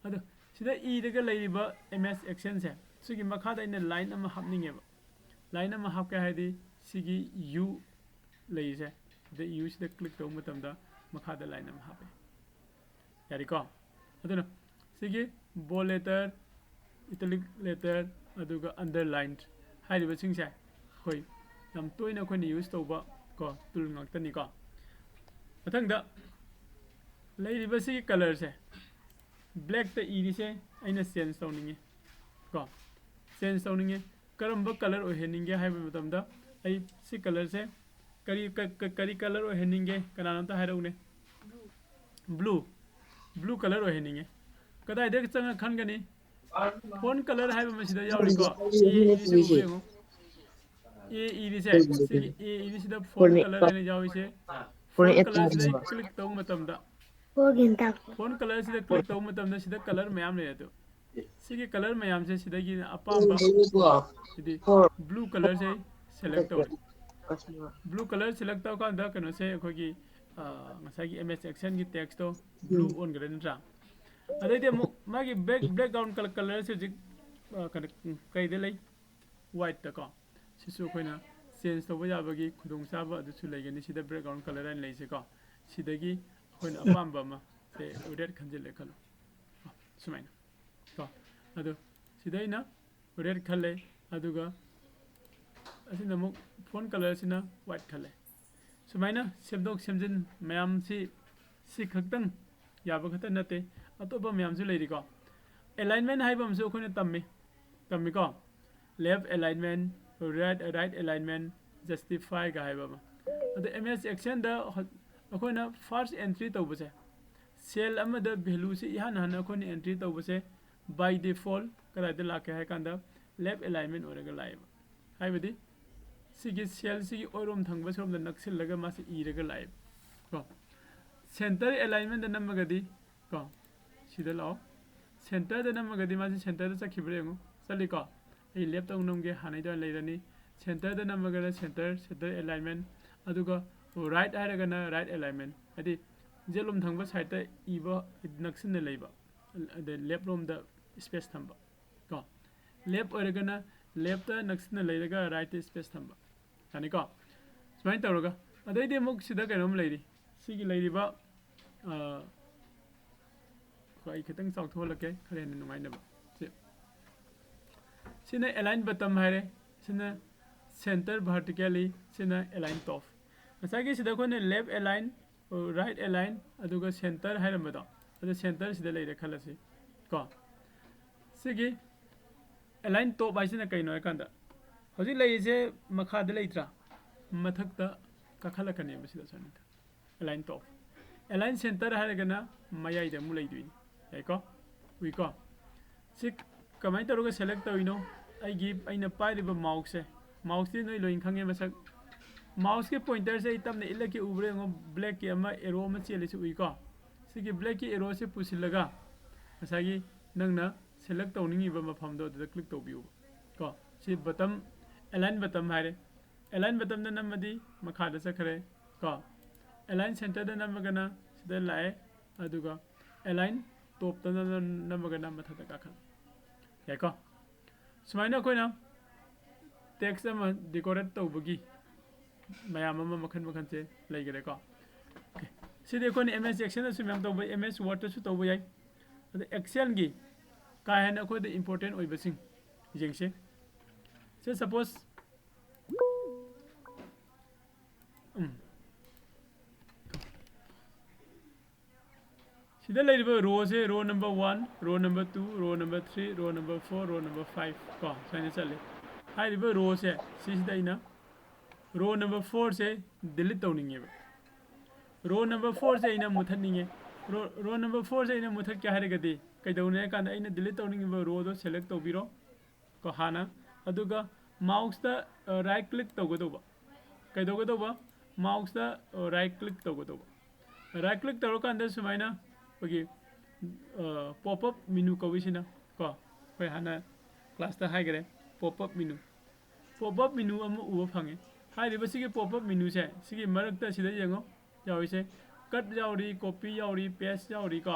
ꯑꯗꯣ ꯁꯤꯗ ꯏꯔꯒ ꯂꯩꯔꯤꯕ ꯑꯦꯝ ꯑꯦꯁ ꯑꯦꯛꯁꯟꯁꯦ, ꯁꯤꯒꯤ ꯃꯈꯥꯗ ꯑꯩꯅ ꯂꯥꯏꯟ ꯑꯃ ꯍꯥꯞꯅꯤꯡꯉꯦꯕ꯫ ꯂꯥꯏꯟ ꯑꯃ ꯍꯥꯞꯀꯦ ꯍꯥꯏꯔꯗꯤ ꯁꯤꯒꯤ ꯌꯨ ꯂꯩꯔꯤꯁꯦ, ꯁꯤꯗ ꯌꯨꯁꯤꯗ ꯀ꯭ꯂꯤꯛ ꯇꯧꯕ ꯃꯇꯝꯗ ꯃꯈꯥꯗ ꯂꯥꯏꯟ ꯑꯃ ꯍꯥꯞꯄꯦ꯫ ꯌꯥꯔꯦꯀꯣ? ꯑꯗꯨꯅ ꯁꯤꯒꯤ ꯕꯣꯜ ꯂꯦꯇꯔ, ꯏꯇꯦꯂꯤꯛ ꯂꯦꯇꯔ, ꯑꯗꯨꯒ ꯑꯟꯗꯔꯂꯥꯏꯟ ꯍꯥꯏꯔꯤꯕꯁꯤꯡꯁꯦ ꯑꯩꯈꯣꯏ ꯌꯥꯝ ꯇꯣꯏꯅ ꯑꯩꯈꯣꯏꯅ ꯌꯨꯁ ꯇꯧꯕ ꯀꯣ, ꯇꯨꯜ ꯉꯥꯛꯇꯅꯤꯀꯣ꯫ ꯃꯊꯪꯗ ꯂꯩꯔꯤꯕꯁꯤꯒꯤ ꯀꯂꯔꯁꯦ, ꯕ꯭ꯂꯦꯛꯇ ꯏꯔꯤꯁꯦ ꯑꯩꯅ ꯆꯦꯟꯖ ꯇꯧꯅꯤꯡꯉꯤ ꯀꯣ, ꯆꯦꯟꯖ ꯇꯧꯅꯤꯡꯉꯤ꯫ ꯀꯔꯝꯕ ꯀꯂꯔ ꯑꯣꯏꯍꯟꯅꯤꯡꯒꯦ ꯍꯥꯏꯕ ꯃꯇꯝꯗ ꯑꯩ ꯁꯤ ꯀꯂꯔꯁꯦ ꯀꯔꯤ, ꯀ-, ꯀ-, ꯀꯔꯤ ꯀꯂꯔ ꯑꯣꯏꯍꯟꯅꯤꯡꯒꯦ? ꯀꯅꯥꯅꯣꯝꯇ ꯍꯥꯏꯔꯛꯎꯅꯦ꯫ ꯕ꯭ꯂꯨ꯫ ꯕ꯭ꯂꯨ ꯀꯂꯔ ꯑꯣꯏꯍꯟꯅꯤꯡꯉꯦ꯫ ꯀꯗꯥꯏꯗ ꯆꯪꯉ ꯈꯟꯒꯅꯤ? ꯐꯣꯟ ꯀꯂꯔ ꯍꯥꯏꯕ ꯑꯃ ꯁꯤꯗ ꯌꯥꯎꯔꯤꯀꯣ꯫ ꯑꯦ ꯏꯔꯤꯁꯦ ꯎꯕ꯭ꯔꯥ ꯌꯦꯡꯉꯣ꯫ ꯑꯦ ꯏꯔꯤꯁꯦ, ꯁꯤꯒꯤ ꯑꯦ ꯏꯔꯤꯁꯤꯗ ꯐꯣꯟ ꯀꯂꯔ ꯍꯥꯏꯅ ꯌꯥꯎꯔꯤꯁꯦ꯫ ꯐꯣꯟ ꯀꯂꯔꯁꯤꯗ ꯑꯩ ꯀ꯭ꯂꯤꯛ ꯇꯧꯕ ꯃꯇꯝꯗ, ꯐꯣꯟ ꯀꯂꯔꯁꯤꯗ ꯀ꯭ꯂꯤꯛ ꯇꯧꯕ ꯃꯇꯝꯗ ꯁꯤꯗ ꯀꯂꯔ ꯃꯌꯥꯝ ꯂꯩ꯫ ꯑꯗꯣ ꯁꯤꯒꯤ ꯀꯂꯔ ꯃꯌꯥꯝꯁꯦ ꯁꯤꯗꯒꯤ ꯑꯄꯥꯝꯕ, ꯍꯥꯏꯗꯤ ꯕ꯭ꯂꯨ ꯀꯂꯔꯁꯦ ꯑꯩ ꯁꯦꯂꯦꯛ ꯇꯧꯔꯦ꯫ ꯕ꯭ꯂꯨ ꯀꯂꯔ ꯁꯦꯂꯦꯛ ꯇꯧꯔꯀꯥꯟꯗ ꯀꯩꯅꯣꯁꯦ ꯑꯩꯈꯣꯏꯒꯤ, ꯑ, ꯉꯁꯥꯏꯒꯤ ꯑꯦꯝ ꯑꯦꯁ ꯑꯦꯛꯁꯟꯒꯤ ꯇꯦꯛꯁꯇꯣ ꯕ꯭ꯂꯨ ꯑꯣꯟꯈ꯭ꯔꯦ ꯅꯠꯇ꯭ꯔꯥ? ꯑꯗꯩꯗꯤ ꯑꯃꯨꯛ ꯃꯥꯒꯤ ꯕꯦꯛ, ꯕꯦꯛꯒ꯭ꯔꯥꯎꯟ ꯀꯂꯔꯁꯦ ꯍꯧꯖꯤꯛ, ꯑ, ꯀꯩꯅꯣ, ꯀꯩꯗ ꯂꯩ? ꯋꯥꯏꯠꯇꯀꯣ꯫ ꯁꯤꯁꯨ ꯑꯩꯈꯣꯏꯅ ꯆꯦꯟꯖ ꯇꯧꯕ ꯌꯥꯕꯒꯤ ꯈꯨꯗꯣꯡꯆꯥꯕ ꯑꯗꯨꯁꯨ ꯂꯩꯒꯅꯤ꯫ ꯁꯤꯗ ꯕꯦꯛꯒ꯭ꯔꯥꯎꯟ ꯀꯂꯔ ꯍꯥꯏꯅ ꯂꯩꯁꯦꯀꯣ꯫ ꯁꯤꯗꯒꯤ ꯑꯩꯈꯣꯏꯅ ꯑꯄꯥꯝꯕ ꯑꯃ, ꯁꯦ, ꯔꯦꯗ ꯈꯟꯖꯤꯜꯂꯦ ꯈꯜꯂꯣ꯫ ꯁꯨꯃꯥꯏꯅ ꯀꯣ꯫ ꯑꯗꯣ ꯁꯤꯗ ꯑꯩꯅ ꯔꯦꯗ ꯈꯜꯂꯦ, ꯑꯗꯨꯒ ꯑꯁꯤꯅ ꯑꯃꯨꯛ ꯐꯣꯟ ꯀꯂꯔꯁꯤꯅ ꯋꯥꯏꯠ ꯈꯜꯂꯦ꯫ ꯁꯨꯃꯥꯏꯅ ꯁꯦꯝꯗꯣꯛ ꯁꯦꯝꯖꯤꯟ ꯃꯌꯥꯝꯁꯤ ꯁꯤ ꯈꯛꯇꯪ ꯌꯥꯕ ꯈꯛꯇ ꯅꯠꯇꯦ, ꯑꯇꯣꯞꯄ ꯃꯌꯥꯝꯁꯨ ꯂꯩꯔꯤꯀꯣ꯫ ꯑꯦꯂꯥꯏꯟꯃꯦꯟ ꯍꯥꯏꯕ ꯑꯃꯁꯨ ꯑꯩꯈꯣꯏꯅ ꯇꯝꯃꯤ, ꯇꯝꯃꯤꯀꯣ꯫ Left alignment, right, right alignment, ꯖꯁꯇꯤꯐꯥꯏꯒ ꯍꯥꯏꯕ ꯑꯃ꯫ ꯑꯗꯣ ꯑꯦꯝ ꯑꯦꯁ ꯑꯦꯛꯁꯦꯜꯗ ꯑꯩꯈꯣꯏꯅ first entry ꯇꯧꯕꯁꯦ, cell ꯑꯃꯗ value ꯁꯤ ꯏꯍꯥꯟ ꯍꯥꯟꯅ ꯑꯩꯈꯣꯏꯅ entry ꯇꯧꯕꯁꯦ by default ꯀꯗꯥꯏꯗ ꯂꯥꯛꯀꯦ ꯍꯥꯏ ꯀꯥꯟꯗ left alignment ꯑꯣꯏꯔꯒ ꯂꯥꯛꯑꯦꯕ꯫ ꯍꯥꯏꯕꯗꯤ ꯁꯤꯒꯤ cell ꯁꯤꯒꯤ ꯑꯣꯏꯔꯣꯝ ꯊꯪꯕ ꯁꯣꯝꯗ ꯅꯛꯁꯤꯜꯂꯒ ꯃꯥꯁꯤ ꯏꯔꯒ ꯂꯥꯛꯑꯦꯕ ꯀꯣ꯫ Center alignment ꯇ ꯅꯝꯃꯒꯗꯤ ꯀꯣ, ꯁꯤꯗ ꯂꯥꯛꯑꯣ꯫ Center ꯗ ꯅꯝꯃꯒꯗꯤ ꯃꯥꯁꯤ center ꯗ ꯆꯠꯈꯤꯕ꯭ꯔꯥ ꯌꯦꯡꯉꯨ꯫ ꯆꯠꯂꯤꯀꯣ? ꯑꯩ left ꯑꯃꯨꯛ ꯅꯝꯒꯦ, ꯍꯥꯟꯅꯩꯗꯣ ꯑꯣꯏꯅ ꯂꯩꯔꯅꯤ꯫ Center ꯗ ꯅꯝꯃꯒꯅ center, center alignment, ꯑꯗꯨꯒ right ꯍꯥꯏꯔꯒꯅ right alignment, ꯍꯥꯏꯗꯤ ꯌꯦꯠꯂꯣꯝ ꯊꯪꯕ side ꯇ ꯏꯕ ꯅꯛꯁꯤꯟꯅ ꯂꯩꯕ, ꯑꯗꯩ left ꯂꯣꯝꯗ space ꯊꯝꯕ ꯀꯣ꯫ Left ꯑꯣꯏꯔꯒꯅ left ꯇ ꯅꯛꯁꯤꯟꯅ ꯂꯩꯔꯒ right ꯇ space ꯊꯝꯕ꯫ ꯌꯥꯅꯤꯀꯣ? ꯁꯨꯃꯥꯏꯅ ꯇꯧꯔꯒ, ꯑꯗꯩꯗꯤ ꯑꯃꯨꯛ ꯁꯤꯗ ꯀꯩꯅꯣꯝ ꯂꯩꯔꯤ꯫ ꯁꯤꯒꯤ ꯂꯩꯔꯤꯕ, ꯑ, ꯍꯣꯏ, ꯑꯩ ꯈꯤꯇꯪ ꯆꯥꯎꯊꯣꯛꯍꯜꯂꯛꯀꯦ, ꯈꯔ ꯍꯦꯟꯅ ꯅꯨꯡꯉꯥꯏꯅꯕ꯫ ꯁꯤ, ꯁꯤꯅ align bottom ꯍꯥꯏꯔꯦ, ꯁꯤꯅ center vertically, ꯁꯤꯅ align top꯫ ꯉꯁꯥꯏꯒꯤ ꯁꯤꯗ ꯑꯩꯈꯣꯏꯅ left align, right align, ꯑꯗꯨꯒ center ꯍꯥꯏꯔꯝꯕꯗꯣ, ꯑꯗꯨ center ꯁꯤꯗ ꯂꯩꯔꯦ ꯈꯜꯂꯁꯤ ꯀꯣ꯫ ꯁꯤꯒꯤ align top ꯍꯥꯏꯁꯤꯅ ꯀꯩꯅꯣ ꯍꯥꯏꯀꯥꯟꯗ, ꯍꯧꯖꯤꯛ ꯂꯩꯔꯤꯁꯦ ꯃꯈꯥꯗ ꯂꯩꯇ꯭ꯔꯥ? ꯃꯊꯛꯇ ꯀꯥꯈꯠꯂꯛꯀꯅꯦꯕ ꯁꯤꯗ ꯁꯨꯃꯥꯏꯅ꯫ Align top꯫ Align center ꯍꯥꯏꯔꯒꯅ ꯃꯌꯥꯏꯗ ꯑꯃꯨꯛ ꯂꯩꯗꯣꯏꯅꯤ꯫ ꯌꯥꯏꯀꯣ? ꯎꯏꯀꯣ? ꯁꯤ ꯀꯃꯥꯏꯅ ꯇꯧꯔꯒ select ꯇꯧꯔꯤꯅꯣ? ꯑꯩꯒꯤ, ꯑꯩꯅ ꯄꯥꯏꯔꯤꯕ mouse ꯁꯦ, mouse ꯇꯤ ꯅꯣꯏ ꯂꯣꯏꯅ ꯈꯪꯉꯦ ꯃꯁꯛ꯫ Mouse ꯀꯤ pointer ꯁꯦ ꯑꯩ ꯇꯞꯅ ꯏꯠꯂꯛꯀꯦ, ꯎꯕ꯭ꯔꯥ ꯌꯦꯡꯉꯣ, black ꯀꯤ ꯑꯃ arrow ꯑꯃ ꯆꯦꯜꯂꯤꯁꯤ ꯎꯏꯀꯣ? ꯁꯤꯒꯤ black ꯀꯤ arrow ꯁꯦ ꯄꯨꯁꯤꯜꯂꯒ ꯉꯁꯥꯏꯒꯤ ꯅꯪꯅ select ꯇꯧꯅꯤꯡꯉꯤꯕ ꯃꯐꯝꯗꯣ ꯑꯗꯨꯗ click ꯇꯧꯕꯤꯌꯨꯕ ꯀꯣ꯫ ꯁꯤ bottom, align bottom ꯍꯥꯏꯔꯦ꯫ Align bottom ꯗ ꯅꯝꯃꯗꯤ ꯃꯈꯥꯗ ꯆꯠꯈ꯭ꯔꯦ ꯀꯣ꯫ Align center ꯗ ꯅꯝꯃꯒꯅ ꯁꯤꯗ ꯂꯥꯛꯑꯦ, ꯑꯗꯨꯒ align top ꯇ ꯅꯝ-, ꯅꯝꯃꯒꯅ ꯃꯊꯛꯇ ꯀꯥꯈꯠꯂꯦ꯫ ꯌꯥꯏꯀꯣ? ꯁꯨꯃꯥꯏꯅ ꯑꯩꯈꯣꯏꯅ text ꯑꯃ decorate ꯇꯧꯕꯒꯤ ꯃꯌꯥꯝ ꯑꯃ ꯃꯈꯜ ꯃꯈꯜꯁꯦ ꯂꯩꯈꯔꯦꯀꯣ꯫ Okay꯫ ꯁꯤꯗꯤ ꯑꯩꯈꯣꯏꯅ M S Excel ꯗꯁꯨ ꯃꯌꯥꯝ ꯇꯧꯕ, M S Word ꯇꯁꯨ ꯇꯧꯕ ꯌꯥꯏ꯫ ꯑꯗ Excel ꯒꯤ ꯀꯥ ꯍꯦꯟꯅ ꯑꯩꯈꯣꯏꯗ important ꯑꯣꯏꯕꯁꯤꯡ ꯌꯦꯡꯁꯦ꯫ ꯁꯦ, suppose, ꯎꯝ, ꯁꯤꯗ ꯂꯩꯔꯤꯕ row ꯁꯦ, row number one, row number two, row number three, row number four, row number five ꯀꯣ, ꯁꯨꯃꯥꯏꯅ ꯆꯠꯂꯤ꯫ ꯍꯥꯏꯔꯤꯕ row ꯁꯦ, ꯁꯤꯁꯤꯗ ꯑꯩꯅ Row number fourꯁꯦ delete ꯇꯧꯅꯤꯡꯉꯦꯕ꯫ Row number fourꯁꯦ ꯑꯩꯅ ꯃꯨꯊꯠꯅꯤꯡꯉꯦ꯫ Row number fourꯁꯦ ꯑꯩꯅ ꯃꯨꯊꯠꯀꯦ ꯍꯥꯏꯔꯒꯗꯤ ꯀꯩꯗꯧꯅꯤ ꯍꯥꯏ ꯀꯥꯟꯗ ꯑꯩꯅ delete ꯇꯧꯅꯤꯡꯉꯤꯕ rowꯗꯣ select ꯇꯧꯕꯤꯔꯣ ꯀꯣ ꯍꯥꯟꯅ꯫ ꯑꯗꯨꯒ mouseꯇ right click ꯇꯧꯒꯗꯧꯕ꯫ ꯀꯩꯗꯧꯒꯗꯧꯕ? Mouseꯇ right click ꯇꯧꯒꯗꯧꯕ꯫ Right click ꯇꯧꯔꯀꯥꯟꯗ ꯁꯨꯃꯥꯏꯅ ꯑꯩꯈꯣꯏꯒꯤ pop up menu ꯀꯧꯏꯁꯤꯅ ꯀꯣ, ꯑꯩꯈꯣꯏ ꯍꯥꯟꯅ classꯇ ꯍꯥꯏꯈꯔꯦ, pop up menu꯫ Pop up menu ꯑꯃ ꯎꯕ ꯐꯪꯉꯦ꯫ ꯍꯥꯏꯔꯤꯕ ꯁꯤꯒꯤ pop up menuꯁꯦ, ꯁꯤꯒꯤ ꯃꯔꯛꯇ ꯁꯤꯗ ꯌꯦꯡꯉꯣ, ꯌꯥꯎꯔꯤꯁꯦ cut ꯌꯥꯎꯔꯤ, copy ꯌꯥꯎꯔꯤ, paste ꯌꯥꯎꯔꯤ ꯀꯣ,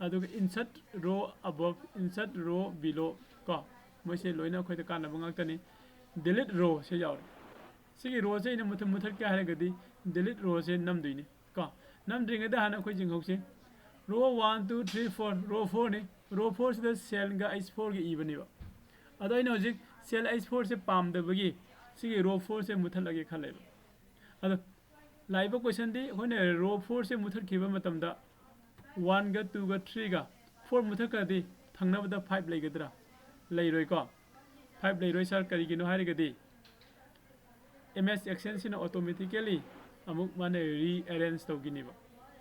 ꯑꯗꯨꯒ insert row above, insert row below ꯀꯣ, ꯃꯣꯏꯁꯦ ꯂꯣꯏꯅ ꯑꯩꯈꯣꯏꯗ ꯀꯥꯟꯅꯕ ꯉꯥꯛꯇꯅꯤ꯫ Delete rowꯁꯦ ꯌꯥꯎꯔꯤ꯫ ꯁꯤꯒꯤ rowꯁꯦ ꯑꯩꯅ ꯃꯨꯊꯠ-, ꯃꯨꯊꯠꯀꯦ ꯍꯥꯏꯔꯒꯗꯤ delete rowꯁꯦ ꯅꯝꯗꯣꯏꯅꯤ ꯀꯣ꯫ ꯅꯝꯗ꯭ꯔꯤꯉꯩꯗ ꯍꯥꯟꯅ ꯑꯩꯈꯣꯏ ꯌꯦꯡꯍꯧꯁꯤ꯫ Row one, two, three, four, row fourꯅꯤ꯫ Row fourꯁꯤꯗ cellꯒ H fourꯒ ꯏꯕꯅꯦꯕ꯫ ꯑꯗꯣ ꯑꯩꯅ ꯍꯧꯖꯤꯛ cell H fourꯁꯦ ꯄꯥꯝꯗꯕꯒꯤ ꯁꯤꯒꯤ row fourꯁꯦ ꯃꯨꯊꯠꯂꯒꯦ ꯈꯜꯂꯦꯕ꯫ ꯑꯗꯣ ꯂꯥꯛꯏꯕ questionꯗꯤ ꯑꯩꯈꯣꯏꯅ row fourꯁꯦ ꯃꯨꯊꯠꯈꯤꯕ ꯃꯇꯝꯗ oneꯒ twoꯒ threeꯒ four ꯃꯨꯊꯠꯈ꯭ꯔꯗꯤ ꯊꯪꯅꯕꯗ five ꯂꯩꯒꯗ꯭ꯔꯥ? ꯂꯩꯔꯣꯏꯀꯣ꯫ Five ꯂꯩꯔꯣꯏ sir, ꯀꯔꯤꯒꯤꯅꯣ ꯍꯥꯏꯔꯒꯗꯤ MS Actionꯁꯤꯅ automatically ꯑꯃꯨꯛ ꯃꯥꯅ rearrange ꯇꯧꯒꯤꯅꯦꯕ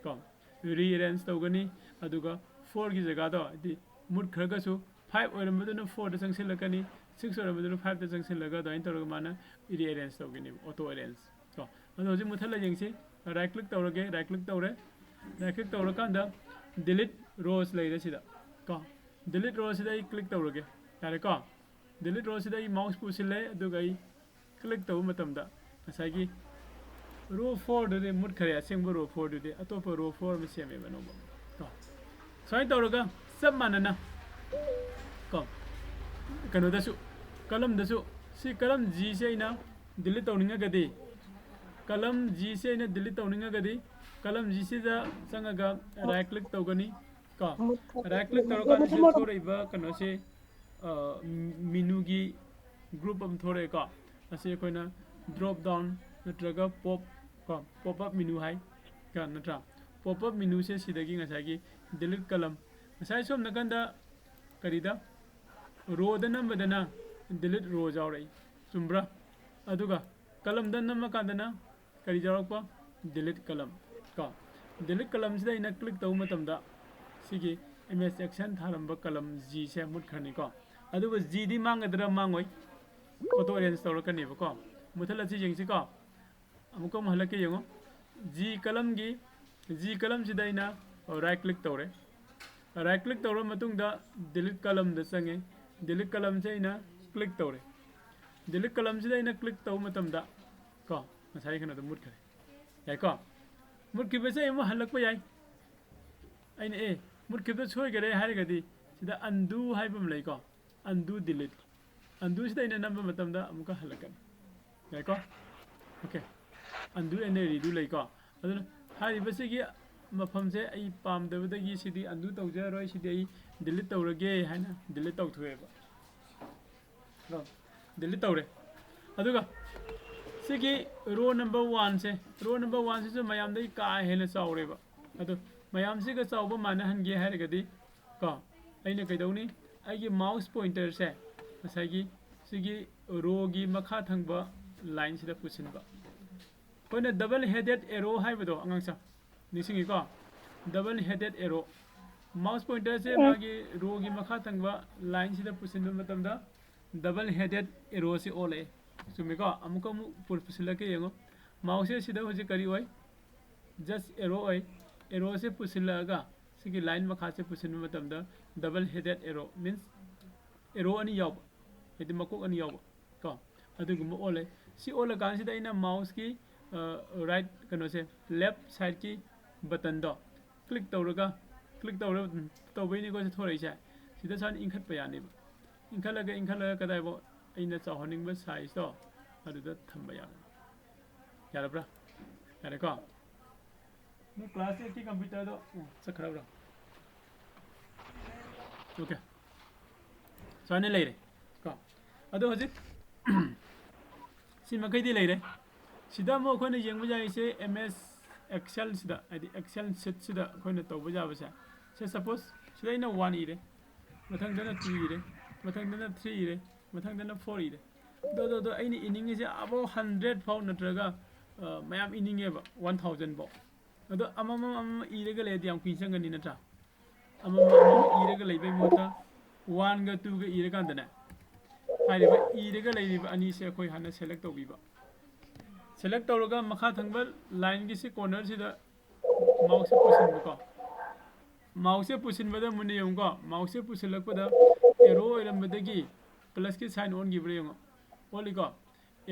ꯀꯣ꯫ Rearrange ꯇꯧꯒꯅꯤ, ꯑꯗꯨꯒ fourꯒꯤ ꯖꯒꯥꯗꯣ, ꯍꯥꯏꯗꯤ ꯃꯨꯠꯈ꯭ꯔꯒꯁꯨ five ꯑꯣꯏꯔꯝꯕꯗꯨꯅ fourꯗ ꯆꯪꯁꯤꯜꯂꯛꯀꯅꯤ, six ꯑꯣꯏꯔꯝꯕꯗꯨꯅ fiveꯇ ꯆꯪꯁꯤꯜꯂꯒ ꯑꯗꯨꯃꯥꯏꯅ ꯇꯧꯔꯒ ꯃꯥꯅ rearrange ꯇꯧꯒꯅꯦꯕ, auto arrange ꯀꯣ꯫ ꯑꯗꯣ ꯍꯧꯖꯤꯛ ꯃꯨꯊꯠꯂ ꯌꯦꯡꯁꯤ꯫ Right click ꯇꯧꯔꯒꯦ, right click ꯇꯧꯔꯦ꯫ Right click ꯇꯧꯔꯀꯥꯟꯗ delete rows ꯂꯩꯔꯦ ꯁꯤꯗ ꯀꯣ꯫ Delete rowꯁꯤꯗ ꯑꯩ click ꯇꯧꯔꯒꯦ꯫ ꯌꯥꯔꯦꯀꯣ? Delete rowꯁꯤꯗ ꯑꯩ mouse ꯄꯨꯁꯤꯜꯂꯦ, ꯑꯗꯨꯒ ꯑꯩ click ꯇꯧꯕ ꯃꯇꯝꯗ ꯉꯁꯥꯏꯒꯤ row fourꯗꯨꯗꯤ ꯃꯨꯠꯈ꯭ꯔꯦ, ꯑꯁꯦꯡꯕ row fourꯗꯨꯗꯤ꯫ ꯑꯇꯣꯞꯄ row four ꯑꯃ ꯁꯦꯝꯃꯦꯕ ꯑꯅꯧꯕ ꯀꯣ꯫ ꯁꯨꯃꯥꯏꯅ ꯇꯧꯔꯒ ꯆꯞ ꯃꯥꯟꯅꯅ ꯀꯣ, ꯀꯩꯅꯣꯗꯁꯨ, columnꯗꯁꯨ, ꯁꯤ column Gꯁꯦ ꯑꯩꯅ delete ꯇꯧꯅꯤꯡꯉꯒꯗꯤ, column Gꯁꯦ ꯑꯩꯅ delete ꯇꯧꯅꯤꯡꯉꯒꯗꯤ column Gꯁꯤꯗ ꯆꯪꯉꯒ right click ꯇꯧꯒꯅꯤ ꯀꯣ꯫ Right click ꯇꯧꯔꯀꯥꯟꯗ ꯁꯤꯗ ꯊꯣꯔꯛꯏꯕ ꯀꯩꯅꯣꯁꯦ, menuꯒꯤ group ꯑꯃ ꯊꯣꯔꯛꯑꯦꯀꯣ꯫ ꯑꯁꯤ ꯑꯩꯈꯣꯏꯅ drop down ꯅꯠꯇ꯭ꯔꯒ pop ꯀꯣ, pop up menu ꯍꯥꯏ ꯀꯣ, ꯅꯠꯇ꯭ꯔꯥ? Pop up menuꯁꯦ ꯁꯤꯗꯒꯤ ꯉꯁꯥꯏꯒꯤ delete column, ꯉꯁꯥꯏ ꯁꯣꯝ ꯅꯥꯀꯟꯗ ꯀꯔꯤꯗ, rowꯗ ꯅꯝꯕꯗꯅ delete row ꯌꯥꯎꯔꯛꯏ, ꯆꯨꯝꯕ꯭ꯔꯥ? ꯑꯗꯨꯒ Columnꯗ ꯅꯝꯃꯀꯥꯟꯗꯅ ꯀꯔꯤ ꯌꯥꯎꯔꯛꯄ? Delete column ꯀꯣ꯫ Delete columnꯁꯤꯗ ꯑꯩꯅ click ꯇꯧꯕ ꯃꯇꯝꯗ ꯁꯤꯒꯤ image action ꯊꯥꯔꯝꯕ column Gꯁꯦ ꯃꯨꯠꯈ꯭ꯔꯅꯤꯀꯣ꯫ ꯑꯗꯨꯒ Gꯗꯤ ꯃꯥꯡꯒꯗ꯭ꯔꯥ? ꯃꯥꯡꯉꯣꯏ꯫ Auto erase ꯇꯧꯔꯛꯀꯅꯦꯕꯀꯣ꯫ ꯃꯨꯠꯊꯠꯂꯁꯤ ꯌꯦꯡꯁꯤꯀꯣ꯫ ꯑꯃꯨꯛꯀ ꯑꯃꯨꯛ ꯍꯜꯂꯛꯀꯦ ꯌꯦꯡꯉꯣ꯫ G columnꯒꯤ, G columnꯁꯤꯗ ꯑꯩꯅ right click ꯇꯧꯔꯦ꯫ Right click ꯇꯧꯔ ꯃꯇꯨꯡꯗ delete columnꯗ ꯆꯪꯉꯦ꯫ Delete columnꯁꯦ ꯑꯩꯅ click ꯇꯧꯔꯦ꯫ Delete columnꯁꯤꯗ ꯑꯩꯅ click ꯇꯧꯕ ꯃꯇꯝꯗ ꯀꯣ, ꯉꯁꯥꯏ ꯀꯩꯅꯣꯗꯣ ꯃꯨꯠꯈ꯭ꯔꯦ꯫ ꯌꯥꯏꯀꯣ? ꯃꯨꯠꯈꯤꯕꯁꯦ ꯑꯃꯨꯛ ꯍꯜꯂꯛꯄ ꯌꯥꯏ꯫ ꯑꯩꯅ, "ꯑꯦ, ꯃꯨꯠꯈꯤꯕꯗꯣ ꯁꯣꯏꯈꯔꯦ" ꯍꯥꯏꯔꯒꯗꯤ ꯁꯤꯗ undo ꯍꯥꯏꯕ ꯑꯃ ꯂꯩꯀꯣ, undo delete꯫ Undoꯁꯤꯗ ꯑꯩꯅ ꯅꯝꯕ ꯃꯇꯝꯗ ꯑꯃꯨꯛꯀ ꯍꯜꯂꯛꯀꯅꯤ꯫ ꯌꯥꯏꯀꯣ? Okay, undo and redo ꯂꯩꯀꯣ꯫ ꯑꯗꯨꯅ ꯍꯥꯏꯔꯤꯕꯁꯤꯒꯤ ꯃꯐꯝꯁꯦ ꯑꯩ ꯄꯥꯝꯗꯕꯗꯒꯤ ꯁꯤꯗꯤ undo ꯇꯧꯖꯔꯔꯣꯏ, ꯁꯤꯗꯤ ꯑꯩ delete ꯇꯧꯔꯒꯦ ꯍꯥꯏꯅ delete ꯇꯧꯊꯣꯛꯑꯦꯕ꯫ ꯀꯣ, delete ꯇꯧꯔꯦ꯫ ꯑꯗꯨꯒ ꯁꯤꯒꯤ row number oneꯁꯦ, row number oneꯁꯤꯁꯨ ꯃꯌꯥꯝꯗꯒꯤ ꯀꯥ ꯍꯦꯟꯅ ꯆꯥꯎꯔꯦꯕ꯫ ꯑꯗꯣ ꯃꯌꯥꯝꯁꯤꯒ ꯆꯥꯎꯕ ꯃꯥꯟꯅꯍꯟꯒꯦ ꯍꯥꯏꯔꯒꯗꯤ ꯀꯣ, ꯑꯩꯅ ꯀꯩꯗꯧꯅꯤ? ꯑꯩꯒꯤ mouse pointerꯁꯦ ꯉꯁꯥꯏꯒꯤ ꯁꯤꯒꯤ rowꯒꯤ ꯃꯈꯥ ꯊꯪꯕ lineꯁꯤꯗ ꯄꯨꯁꯤꯟꯕ꯫ ꯑꯩꯈꯣꯏꯅ double headed arrow ꯍꯥꯏꯕꯗꯣ, ꯑꯉꯥꯡꯁꯥ, ꯅꯤꯡꯁꯤꯡꯉꯤꯀꯣ? Double headed arrow꯫ Mouse pointerꯁꯦ ꯎꯝ꯫ ꯃꯥꯒꯤ rowꯒꯤ ꯃꯈꯥ ꯊꯪꯕ lineꯁꯤꯗ ꯄꯨꯁꯤꯟꯕ ꯃꯇꯝꯗ double headed arrowꯁꯤ ꯑꯣꯜꯂꯛꯑꯦ꯫ ꯆꯨꯝꯃꯤꯀꯣ? ꯑꯃꯨꯛꯀ ꯑꯃꯨꯛ ꯄꯨ-, ꯄꯨꯁꯤꯜꯂꯛꯀꯦ ꯌꯦꯡꯉꯣ꯫ Mouseꯁꯦ ꯁꯤꯗ ꯍꯧꯖꯤꯛ ꯀꯔꯤ ꯑꯣꯏ? Just arrow ꯑꯣꯏ꯫ Arrowꯁꯦ ꯄꯨꯁꯤꯜꯂꯛꯑꯒ ꯁꯤꯒꯤ line ꯃꯈꯥꯁꯦ ꯄꯨꯁꯤꯟꯕ ꯃꯇꯝꯗ double headed arrow, means arrow ꯑꯅꯤ ꯌꯥꯎꯕ, ꯍꯥꯏꯗꯤ ꯃꯀꯣꯛ ꯑꯅꯤ ꯌꯥꯎꯕ ꯀꯣ, ꯑꯗꯨꯒꯨꯝꯕ ꯑꯣꯜꯂꯦ꯫ ꯁꯤ ꯑꯣꯜꯂꯀꯥꯟꯁꯤꯗ ꯑꯩꯅ mouseꯀꯤ, ꯑ, right ꯀꯩꯅꯣꯁꯦ, left sideꯀꯤ buttonꯗꯣ click ꯇꯧꯔꯒ, click ꯇꯧꯔ, ꯇꯧꯕꯩꯅꯤꯀꯣ ꯁꯤ ꯊꯣꯔꯛꯏꯁꯦ꯫ ꯁꯤꯗ ꯁꯨꯃꯥꯏꯅ ꯏꯟꯈꯠꯄ ꯌꯥꯅꯦꯕ꯫ ꯏꯟꯈꯠꯂꯒ, ꯏꯟꯈꯠꯂꯒ ꯀꯗꯥꯏꯐꯥꯎ ꯑꯩꯅ ꯆꯥꯎꯍꯟꯅꯤꯡꯕ sizeꯇꯣ ꯑꯗꯨꯗ ꯊꯝꯕ ꯌꯥꯒꯅꯤ꯫ ꯌꯥꯔꯕ꯭ꯔꯥ? ꯌꯥꯔꯦꯀꯣ? ꯅꯣꯏ class eightꯀꯤ computerꯗꯣ, ꯑꯣ, ꯆꯠꯈ꯭ꯔꯕ꯭ꯔꯥ? Okay꯫ ꯁꯨꯃꯥꯏꯅ ꯂꯩꯔꯦ ꯀꯣ꯫ ꯑꯗꯣ ꯍꯧꯖꯤꯛ ꯁꯤ ꯃꯈꯩꯗꯤ ꯂꯩꯔꯦ꯫ ꯁꯤꯗ ꯑꯃꯨꯛ ꯑꯩꯈꯣꯏꯅ ꯌꯦꯡꯕ ꯌꯥꯔꯤꯁꯦ MS Excelꯁꯤꯗ, ꯍꯥꯏꯗꯤ Excel sheetꯁꯤꯗ ꯑꯩꯈꯣꯏꯅ ꯇꯧꯕ ꯌꯥꯕꯁꯦ꯫ ꯁꯦ, suppose ꯁꯤꯗ ꯑꯩꯅ one ꯏꯔꯦ, ꯃꯊꯪꯗꯅ two ꯏꯔꯦ, ꯃꯊꯪꯗꯅ three ꯏꯔꯦ, ꯃꯊꯪꯗꯅ four ꯏꯔꯦ꯫ ꯑꯗꯣ ꯑꯗꯣ ꯑꯗꯣ ꯑꯩꯅ ꯏꯅꯤꯡꯉꯤꯁꯦ ꯑꯕꯥꯎ ꯍꯟꯗ꯭ꯔꯦꯠ ꯐꯥꯎ ꯅꯠꯇ꯭ꯔꯒ ꯃꯌꯥꯝ ꯏꯅꯤꯡꯉꯦꯕ, ꯋꯥꯟ ꯊꯥꯎꯖꯟ ꯐꯥꯎ꯫ ꯑꯗꯣ ꯑꯃꯃꯝ ꯑꯃꯃꯝ ꯏꯔꯒ ꯂꯩꯔꯗꯤ ꯌꯥꯝ ꯀꯨꯏꯅ ꯆꯪꯒꯅꯤ ꯅꯠꯇ꯭ꯔꯥ? ꯑꯃꯃꯝ ꯑꯃꯃꯝ ꯏꯔꯒ ꯂꯩꯕꯩ ꯃꯍꯨꯠꯇ ꯋꯥꯟꯒ ꯇꯨꯒ ꯏꯔꯀꯥꯟꯗꯅꯦ, ꯍꯥꯏꯔꯤꯕ ꯏꯔꯒ ꯂꯩꯔꯤꯕ ꯑꯅꯤꯁꯦ ꯑꯩꯈꯣꯏ ꯍꯥꯟꯅ ꯁꯦꯂꯦꯛ ꯇꯧꯕꯤꯕ꯫ ꯁꯦꯂꯦꯛ ꯇꯧꯔꯒ ꯃꯈꯥ ꯊꯪꯕ ꯂꯥꯏꯟꯒꯤꯁꯤ ꯀꯣꯔꯅꯔꯁꯤꯗ ꯃꯥꯎꯁꯁꯦ ꯄꯨꯁꯤꯟꯕꯀꯣ꯫ ꯃꯥꯎꯁꯁꯦ ꯄꯨꯁꯤꯟꯕꯗ ꯃꯨꯟꯅ ꯌꯦꯡꯉꯨꯀꯣ꯫ ꯃꯥꯎꯁꯁꯦ ꯄꯨꯁꯤꯜꯂꯛꯄꯗ ꯑꯦꯔꯣ ꯑꯣꯏꯔꯝꯕꯗꯒꯤ ꯄ꯭ꯂꯁꯀꯤ ꯁꯥꯏꯟ ꯑꯣꯟꯈꯤꯕ꯭ꯔꯥ ꯌꯦꯡꯉꯣ꯫ ꯑꯣꯜꯂꯤꯀꯣ?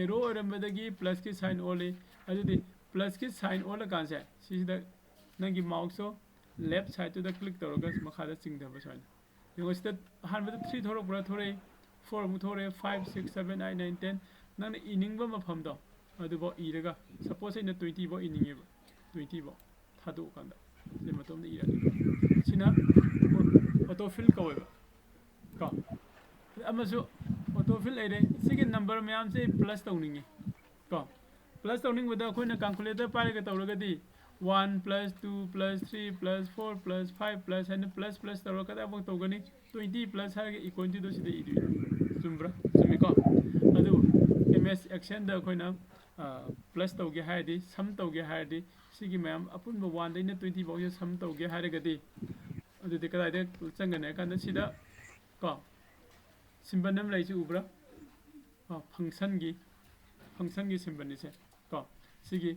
ꯑꯦꯔꯣ ꯑꯣꯏꯔꯝꯕꯗꯒꯤ ꯄ꯭ꯂꯁꯀꯤ ꯁꯥꯏꯟ ꯑꯣꯜꯂꯤ꯫ ꯑꯗꯨꯗꯤ ꯄ꯭ꯂꯁꯀꯤ ꯁꯥꯏꯟ ꯑꯣꯜꯂꯀꯥꯟꯁꯦ ꯁꯤꯁꯤꯗ ꯅꯪꯒꯤ ꯃꯥꯎꯁꯇꯣ ꯂꯦꯐ ꯁꯥꯏꯗꯇꯨꯗ ꯀ꯭ꯂꯤꯛ ꯇꯧꯔꯒ ꯃꯈꯥꯗ ꯆꯤꯡꯊꯕ ꯁꯨꯃꯥꯏꯅ꯫ ꯌꯦꯡꯉꯣ, ꯁꯤꯗ ꯑꯍꯥꯟꯕꯗ ꯊ꯭ꯔꯤ ꯊꯣꯔꯛꯄ꯭ꯔꯥ? ꯊꯣꯔꯛꯏ꯫ ꯐꯣꯔ ꯑꯃꯨꯛ ꯊꯣꯔꯛꯑꯦ, five, six, seven, eight, nine, ten. ꯅꯪꯅ ꯏꯅꯤꯡꯕ ꯃꯐꯝꯗꯣ ꯑꯗꯨꯐꯥꯎ ꯏꯔꯒ, ꯁꯄꯣꯁ ꯑꯩꯅ ꯇ꯭ꯋꯦꯟꯇꯤ ꯐꯥꯎ ꯏꯅꯤꯡꯉꯦꯕ, ꯇ꯭ꯋꯦꯟꯇꯤ ꯐꯥꯎ ꯊꯥꯗꯣꯛꯑꯀꯥꯟꯗ ꯁꯤ ꯃꯇꯣꯝꯗ ꯏꯔꯅꯤ꯫ ꯁꯤꯅ ꯑꯣꯇꯣ ꯐꯤꯜ ꯀꯧꯋꯦꯕ ꯀꯣ꯫ ꯑꯃꯁꯨ ꯑꯣꯇꯣ ꯐꯤꯜ ꯂꯩꯔꯦ꯫ ꯁꯤꯒꯤ ꯅꯝꯕꯔ ꯃꯌꯥꯝꯁꯦ ꯑꯩ ꯄ꯭ꯂꯁ ꯇꯧꯅꯤꯡꯉꯤ ꯀꯣ꯫ ꯄ꯭ꯂꯁ ꯇꯧꯅꯤꯡꯕꯗ ꯑꯩꯈꯣꯏꯅ ꯀꯥꯜꯀꯨꯂꯦꯇꯔ ꯄꯥꯏꯔꯒ ꯇꯧꯔꯒꯗꯤ one plus two plus three plus four plus five plus ꯍꯥꯏꯅ ꯄ꯭ꯂꯁ ꯄ꯭ꯂꯁ ꯇꯧꯔꯒ ꯀꯗꯥꯏꯐꯥꯎ ꯇꯧꯒꯅꯤ? ꯇ꯭ꯋꯦꯟꯇꯤ ꯄ꯭ꯂꯁ ꯍꯥꯏꯔꯒ ꯏꯀ꯭ꯋꯦꯜ ꯇꯨꯗꯣ ꯁꯤꯗ ꯏꯗꯣꯏꯅꯤ꯫ ꯆꯨꯝꯕ꯭ꯔꯥ? ꯆꯨꯝꯃꯤꯀꯣ? ꯑꯗꯨꯕꯨ ꯑꯦꯝ ꯑꯦꯁ ꯑꯦꯛꯁꯦꯜꯗ ꯑꯩꯈꯣꯏꯅ ꯄ꯭ꯂꯁ ꯇꯧꯒꯦ ꯍꯥꯏꯔꯗꯤ, ꯁꯝ ꯇꯧꯒꯦ ꯍꯥꯏꯔꯗꯤ, ꯁꯤꯒꯤ ꯃꯌꯥꯝ ꯑꯄꯨꯟꯕ ꯋꯥꯟꯗꯩꯅ ꯇ꯭ꯋꯦꯟꯇꯤ ꯐꯥꯎꯁꯦ ꯁꯝ ꯇꯧꯒꯦ ꯍꯥꯏꯔꯒꯗꯤ, ꯑꯗꯨꯗꯤ ꯀꯗꯥꯏꯗ ꯆꯪꯒꯅꯤ ꯍꯥꯏ ꯀꯥꯟꯗ ꯁꯤꯗ ꯀꯣ, ꯁꯤꯝꯕꯜ ꯑꯃ ꯂꯩꯁꯤ ꯎꯕ꯭ꯔꯥ? ꯀꯣ, ꯐꯪꯁꯟꯒꯤ, ꯐꯪꯁꯟꯒꯤ ꯁꯤꯝꯕꯜꯅꯤꯁꯦ ꯀꯣ꯫ ꯁꯤꯒꯤ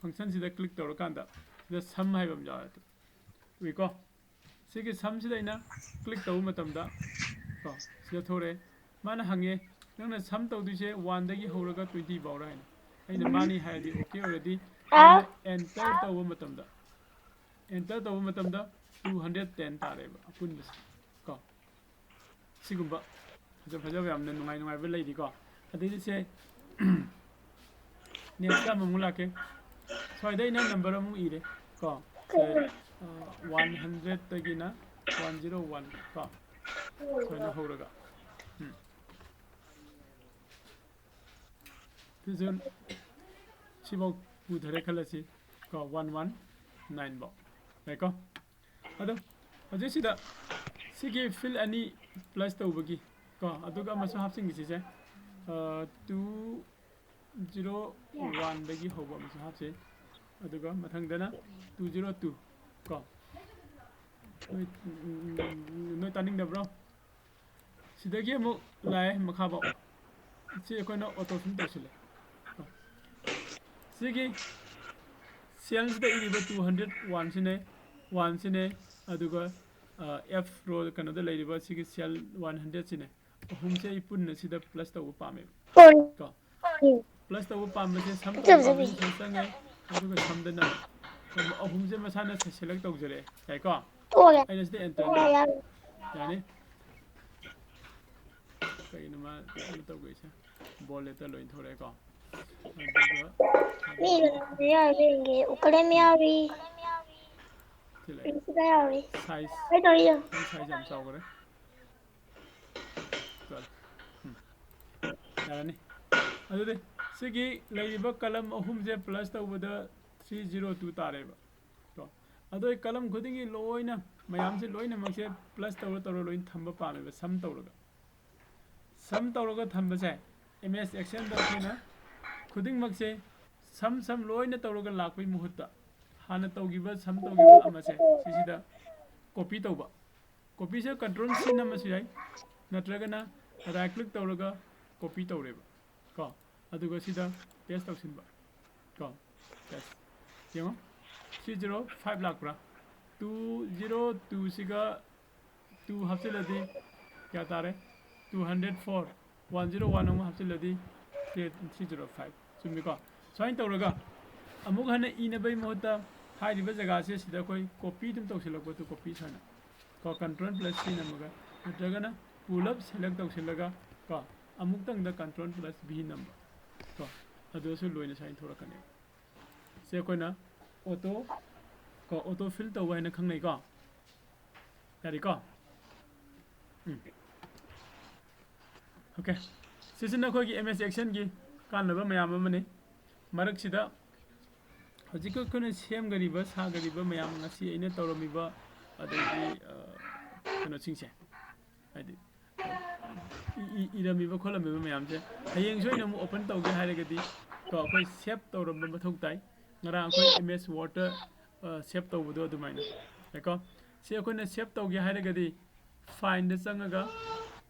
ꯐꯪꯁꯟꯁꯤꯗ ꯀ꯭ꯂꯤꯛ ꯇꯧꯔꯀꯥꯟꯗ ꯁꯤꯗ ꯁꯝ ꯍꯥꯏꯕ ꯑꯃ ꯌꯥꯎꯔꯦ꯫ ꯎꯏꯀꯣ? ꯁꯤꯒꯤ ꯁꯝꯁꯤꯗ ꯑꯩꯅ ꯀ꯭ꯂꯤꯛ ꯇꯧꯕ ꯃꯇꯝꯗ ꯀꯣ, ꯁꯤꯗ ꯊꯣꯔꯛꯑꯦ꯫ ꯃꯥꯅ ꯍꯪꯉꯦ, "ꯅꯪꯅ ꯁꯝ ꯇꯧꯗꯣꯏꯁꯦ ꯋꯥꯟꯗꯒꯤ ꯍꯧꯔꯒ ꯇ꯭ꯋꯦꯟꯇꯤ ꯐꯥꯎꯔ?" ꯍꯥꯏꯅ꯫ ꯑꯩꯅ ꯃꯥꯅꯤ ꯍꯥꯏꯔꯗꯤ ꯑꯣꯀꯦ ꯑꯣꯏꯔꯗꯤ, ꯑꯦꯟꯇꯔ ꯇꯧꯕ ꯃꯇꯝꯗ, ꯑꯦꯟꯇꯔ ꯇꯧꯕ ꯃꯇꯝꯗ ꯇꯨ ꯍꯟꯗ꯭ꯔꯦꯠ ꯇꯦꯟ ꯇꯥꯔꯦꯕ ꯑꯄꯨꯟꯕꯁꯦ ꯀꯣ꯫ ꯁꯤꯒꯨꯝꯕ ꯐꯖ ꯐꯖꯕ ꯌꯥꯝꯅ ꯅꯨꯡꯉꯥꯏ ꯅꯨꯡꯉꯥꯏꯕ ꯂꯩꯔꯤꯀꯣ꯫ ꯑꯗꯩꯗꯤ ꯁꯦ, ꯅꯦꯛꯁꯇ ꯑꯃꯃꯨꯛ ꯂꯥꯛꯀꯦ꯫ ꯁ꯭ꯋꯥꯏꯗ ꯑꯩꯅ ꯅꯝꯕꯔ ꯑꯃꯨꯛ ꯏꯔꯦ ꯀꯣ꯫ ꯁꯦ, ꯋꯥꯟ ꯍꯟꯗ꯭ꯔꯦꯠꯇꯒꯤꯅ ꯋꯥꯟ ꯖꯤꯔꯣ ꯋꯥꯟ ꯀꯣ, ꯁꯨꯃꯥꯏꯅ ꯍꯧꯔꯒ, ꯎꯝ꯫ ꯁꯤꯁꯨ ꯁꯤꯐꯥꯎ ꯄꯨꯊꯔꯦ ꯈꯜꯂꯁꯤ ꯀꯣ, ꯋꯥꯟ ꯋꯥꯟ ꯅꯥꯏꯟ ꯐꯥꯎ ꯌꯥꯏꯀꯣ꯫ ꯑꯗꯣ ꯍꯧꯖꯤꯛꯁꯤꯗ ꯁꯤꯒꯤ ꯐꯤꯜ ꯑꯅꯤ ꯄ꯭ꯂꯁ ꯇꯧꯕꯒꯤ ꯀꯣ, ꯑꯗꯨꯒ ꯑꯃꯁꯨ ꯍꯥꯞꯆꯤꯟꯈꯤꯁꯤꯁꯦ, ꯇꯨ ꯖꯤꯔꯣ ꯋꯥꯟꯗꯒꯤ ꯍꯧꯕ ꯑꯃꯁꯨ ꯍꯥꯞꯁꯤ꯫ ꯑꯗꯨꯒ ꯃꯊꯪꯗꯅ ꯇꯨ ꯖꯤꯔꯣ ꯇꯨ꯫ ꯀꯣ, ꯅꯣꯏ, ꯎꯝ, ꯎꯝ, ꯎꯝ, ꯅꯣꯏ ꯇꯥꯅꯤꯡꯗꯕ꯭ꯔꯣ? ꯁꯤꯗꯒꯤ ꯑꯃꯨꯛ ꯂꯥꯛꯑꯦ ꯃꯈꯥꯐꯥꯎ꯫ ꯁꯤ ꯑꯩꯈꯣꯏꯅ ꯑꯣꯇꯣ ꯁꯨꯝ ꯇꯧꯁꯤꯜꯂꯦ꯫ ꯀꯣ, ꯁꯤꯒꯤ ꯁꯦꯜꯁꯤꯗ ꯏꯔꯤꯕ ꯇꯨ ꯍꯟꯗ꯭ꯔꯦꯠ ꯋꯥꯟꯁꯤꯅꯦ, ꯋꯥꯟꯁꯤꯅꯦ, ꯑꯗꯨꯒ ꯑꯦꯐ ꯔꯣ ꯀꯩꯅꯣꯗ ꯂꯩꯔꯤꯕ ꯁꯤꯒꯤ ꯁꯦꯜ ꯋꯥꯟ ꯍꯟꯗ꯭ꯔꯦꯠꯁꯤꯅꯦ, ꯑꯍꯨꯝꯁꯦ ꯑꯩ ꯄꯨꯟꯅ ꯁꯤꯗ ꯄ꯭ꯂꯁ ꯇꯧꯕ ꯄꯥꯝꯃꯦꯕ꯫ ꯀꯣ, ꯄ꯭ꯂꯁ ꯇꯧꯕ ꯄꯥꯝꯕꯁꯦ ꯁꯝ ꯇꯧꯕ ꯄꯥꯝꯕꯁꯦ ꯁꯤꯗ ꯆꯪꯉꯦ, ꯑꯗꯨꯒ ꯁꯝꯗꯅ ꯑꯍꯨꯝꯁꯦ ꯃꯁꯥꯅ ꯁꯦꯂꯦꯛ ꯇꯧꯖꯔꯦ꯫ ꯌꯥꯏꯀꯣ? ꯑꯩꯅ ꯁꯤꯗ ꯑꯦꯟꯇꯔ ꯌꯥꯅꯤ꯫ ꯀꯩꯅꯣ ꯃꯥ ꯀꯩꯅꯣ ꯇꯧꯈ꯭ꯔꯤꯁꯦ? ꯕꯣꯜ ꯂꯦꯇꯔ ꯂꯣꯏ ꯊꯣꯔꯛꯑꯦꯀꯣ꯫ ꯑꯗꯨꯒ ꯃꯤ ꯂꯣꯏꯅ ꯌꯥꯎꯔꯤ, ꯌꯦꯡꯒꯦ꯫ ꯎꯀꯂꯦꯝ ꯌꯥꯎꯔꯤ꯫ ꯁꯤ ꯂꯩ꯫ ꯄ꯭ꯔꯤꯟꯁꯤꯄꯥꯜ ꯌꯥꯎꯔꯤ꯫ ꯁꯥꯏꯖ꯫ ꯀꯩ ꯇꯧꯔꯤ ꯌꯦꯡꯉꯨ꯫ ꯁꯥꯏꯖ ꯌꯥꯝ ꯆꯥꯎꯈ꯭ꯔꯦ꯫ ꯆꯠꯂꯦ꯫ ꯎꯝ꯫ ꯌꯥꯔꯅꯤ꯫ ꯑꯗꯨꯗꯤ ꯁꯤꯒꯤ ꯂꯩꯔꯤꯕ ꯀꯂꯝ ꯑꯍꯨꯝꯁꯦ ꯄ꯭ꯂꯁ ꯇꯧꯕꯗ ꯊ꯭ꯔꯤ ꯖꯤꯔꯣ ꯇꯨ ꯇꯥꯔꯦꯕ꯫ ꯀꯣ꯫ ꯑꯗꯣ ꯑꯩ ꯀꯂꯝ ꯈꯨꯗꯤꯡꯒꯤ ꯂꯣꯏꯅ, ꯃꯌꯥꯝꯁꯦ ꯂꯣꯏꯅꯃꯛꯁꯦ ꯄ꯭ꯂꯁ ꯇꯧꯔ ꯇꯧꯔ ꯂꯣꯏꯅ ꯊꯝꯕ ꯄꯥꯝꯃꯦꯕ, ꯁꯝ ꯇꯧꯔꯒ꯫ ꯁꯝ ꯇꯧꯔꯒ ꯊꯝꯕꯁꯦ, ꯑꯦꯝ ꯑꯦꯁ ꯑꯦꯛꯁꯦꯜꯗ ꯑꯩꯈꯣꯏꯅ ꯈꯨꯗꯤꯡꯃꯛꯁꯦ ꯁꯝ ꯁꯝ ꯂꯣꯏꯅ ꯇꯧꯔꯒ ꯂꯥꯛꯄꯩ ꯃꯍꯨꯠꯇ, ꯍꯥꯟꯅ ꯇꯧꯈꯤꯕ, ꯁꯝ ꯇꯧꯈꯤꯕ ꯑꯃꯁꯦ ꯁꯤꯁꯤꯗ ꯀꯣꯄꯤ ꯇꯧꯕ꯫ ꯀꯣꯄꯤꯁꯦ ꯀꯟꯇ꯭ꯔꯣꯜ ꯁꯤ ꯅꯝꯃꯁꯨ ꯌꯥꯏ, ꯅꯠꯇ꯭ꯔꯒꯅ ꯔꯥꯏꯠ ꯀ꯭ꯂꯤꯛ ꯇꯧꯔꯒ ꯀꯣꯄꯤ ꯇꯧꯔꯦꯕ꯫ ꯀꯣ, ꯑꯗꯨꯒ ꯁꯤꯗ ꯄꯦꯁ ꯇꯧꯁꯤꯟꯕ꯫ ꯀꯣ, ꯄꯦꯁ꯫ ꯌꯦꯡꯉꯣ, ꯊ꯭ꯔꯤ ꯖꯤꯔꯣ ꯐꯥꯏꯚ ꯂꯥꯛꯄ꯭ꯔꯥ? ꯇꯨ ꯖꯤꯔꯣ ꯇꯨꯁꯤꯒ ꯇꯨ ꯍꯥꯞꯆꯤꯜꯂꯗꯤ ꯀꯌꯥ ꯇꯥꯔꯦ? Two hundred four. One zero one ꯑꯃꯨꯛ ꯍꯥꯞꯆꯤꯜꯂꯗꯤ ꯊ꯭ꯔꯤ ꯖꯤꯔꯣ ꯐꯥꯏꯚ꯫ ꯆꯨꯝꯃꯤꯀꯣ? ꯁꯨꯃꯥꯏꯅ ꯇꯧꯔꯒ ꯑꯃꯨꯛ ꯍꯟꯅ ꯏꯅꯕꯒꯤ ꯃꯍꯨꯠꯇ ꯍꯥꯏꯔꯤꯕ ꯖꯒꯥꯁꯦ ꯁꯤꯗ ꯑꯩꯈꯣꯏ ꯀꯣꯄꯤ ꯑꯗꯨꯝ ꯇꯧꯁꯤꯜꯂꯛꯄ, ꯇꯨ ꯀꯣꯄꯤ ꯁꯨꯃꯥꯏꯅ꯫ ꯀꯣ, ꯀꯟꯇ꯭ꯔꯣꯜ ꯄ꯭ꯂꯁ ꯁꯤ ꯅꯝꯃꯒ, ꯅꯠꯇ꯭ꯔꯒꯅ ꯄꯨꯂꯞ ꯁꯦꯂꯦꯛ ꯇꯧꯁꯤꯜꯂꯒ, ꯀꯣ, ꯑꯃꯨꯛꯇꯪꯗ ꯀꯟꯇ꯭ꯔꯣꯜ ꯄ꯭ꯂꯁ ꯚꯤ ꯅꯝꯕ꯫ ꯀꯣ, ꯑꯗꯨꯁꯨ ꯂꯣꯏꯅ ꯁꯨꯃꯥꯏꯅ ꯊꯣꯛꯂꯛꯀꯅꯤ꯫ ꯁꯦ ꯑꯩꯈꯣꯏꯅ ꯑꯣꯇꯣ, ꯀꯣ, ꯑꯣꯇꯣ ꯐꯤꯜ ꯇꯧꯕ ꯍꯥꯏꯅ ꯈꯪꯅꯩꯀꯣ꯫ ꯌꯥꯔꯦꯀꯣ? ꯎꯝ꯫ ꯑꯣꯀꯦ꯫ ꯁꯤꯁꯤꯅ ꯑꯩꯈꯣꯏꯒꯤ ꯑꯦꯝ ꯑꯦꯁ ꯑꯦꯛꯁꯦꯜꯒꯤ ꯀꯥꯟꯅꯕ ꯃꯌꯥꯝ ꯑꯃꯅꯤ꯫ ꯃꯔꯛꯁꯤꯗ ꯍꯧꯖꯤꯛꯀꯤ ꯑꯩꯈꯣꯏꯅ ꯁꯦꯝꯒꯔꯤꯕ, ꯁꯥꯒꯔꯤꯕ ꯃꯌꯥꯝ, ꯉꯁꯤ ꯑꯩꯅ ꯇꯧꯔꯝꯃꯤꯕ, ꯑꯗꯩꯗꯤ, ꯑ, ꯀꯩꯅꯣꯁꯤꯡꯁꯦ, ꯍꯥꯏꯗꯤ, ꯏ- ꯏ- ꯏꯔꯝꯃꯤꯕ ꯈꯣꯠꯂꯝꯃꯤꯕ ꯃꯌꯥꯝꯁꯦ ꯍꯌꯦꯡꯁꯨ ꯑꯩꯅ ꯑꯃꯨꯛ open ꯇꯧꯒꯦ ꯍꯥꯏꯔꯒꯗꯤ ꯀꯣ, ꯑꯩꯈꯣꯏ save ꯇꯧꯔꯝꯕ ꯃꯊꯧ ꯇꯥꯏ꯫ ꯉꯔꯥꯡ ꯑꯩꯈꯣꯏ M S Word ꯇ save ꯇꯧꯕꯗꯣ ꯑꯗꯨꯃꯥꯏꯅ ꯀꯣ꯫ ꯁꯤ ꯑꯩꯈꯣꯏꯅ save ꯇꯧꯒꯦ ꯍꯥꯏꯔꯒꯗꯤ file ꯗ ꯆꯪꯉꯒ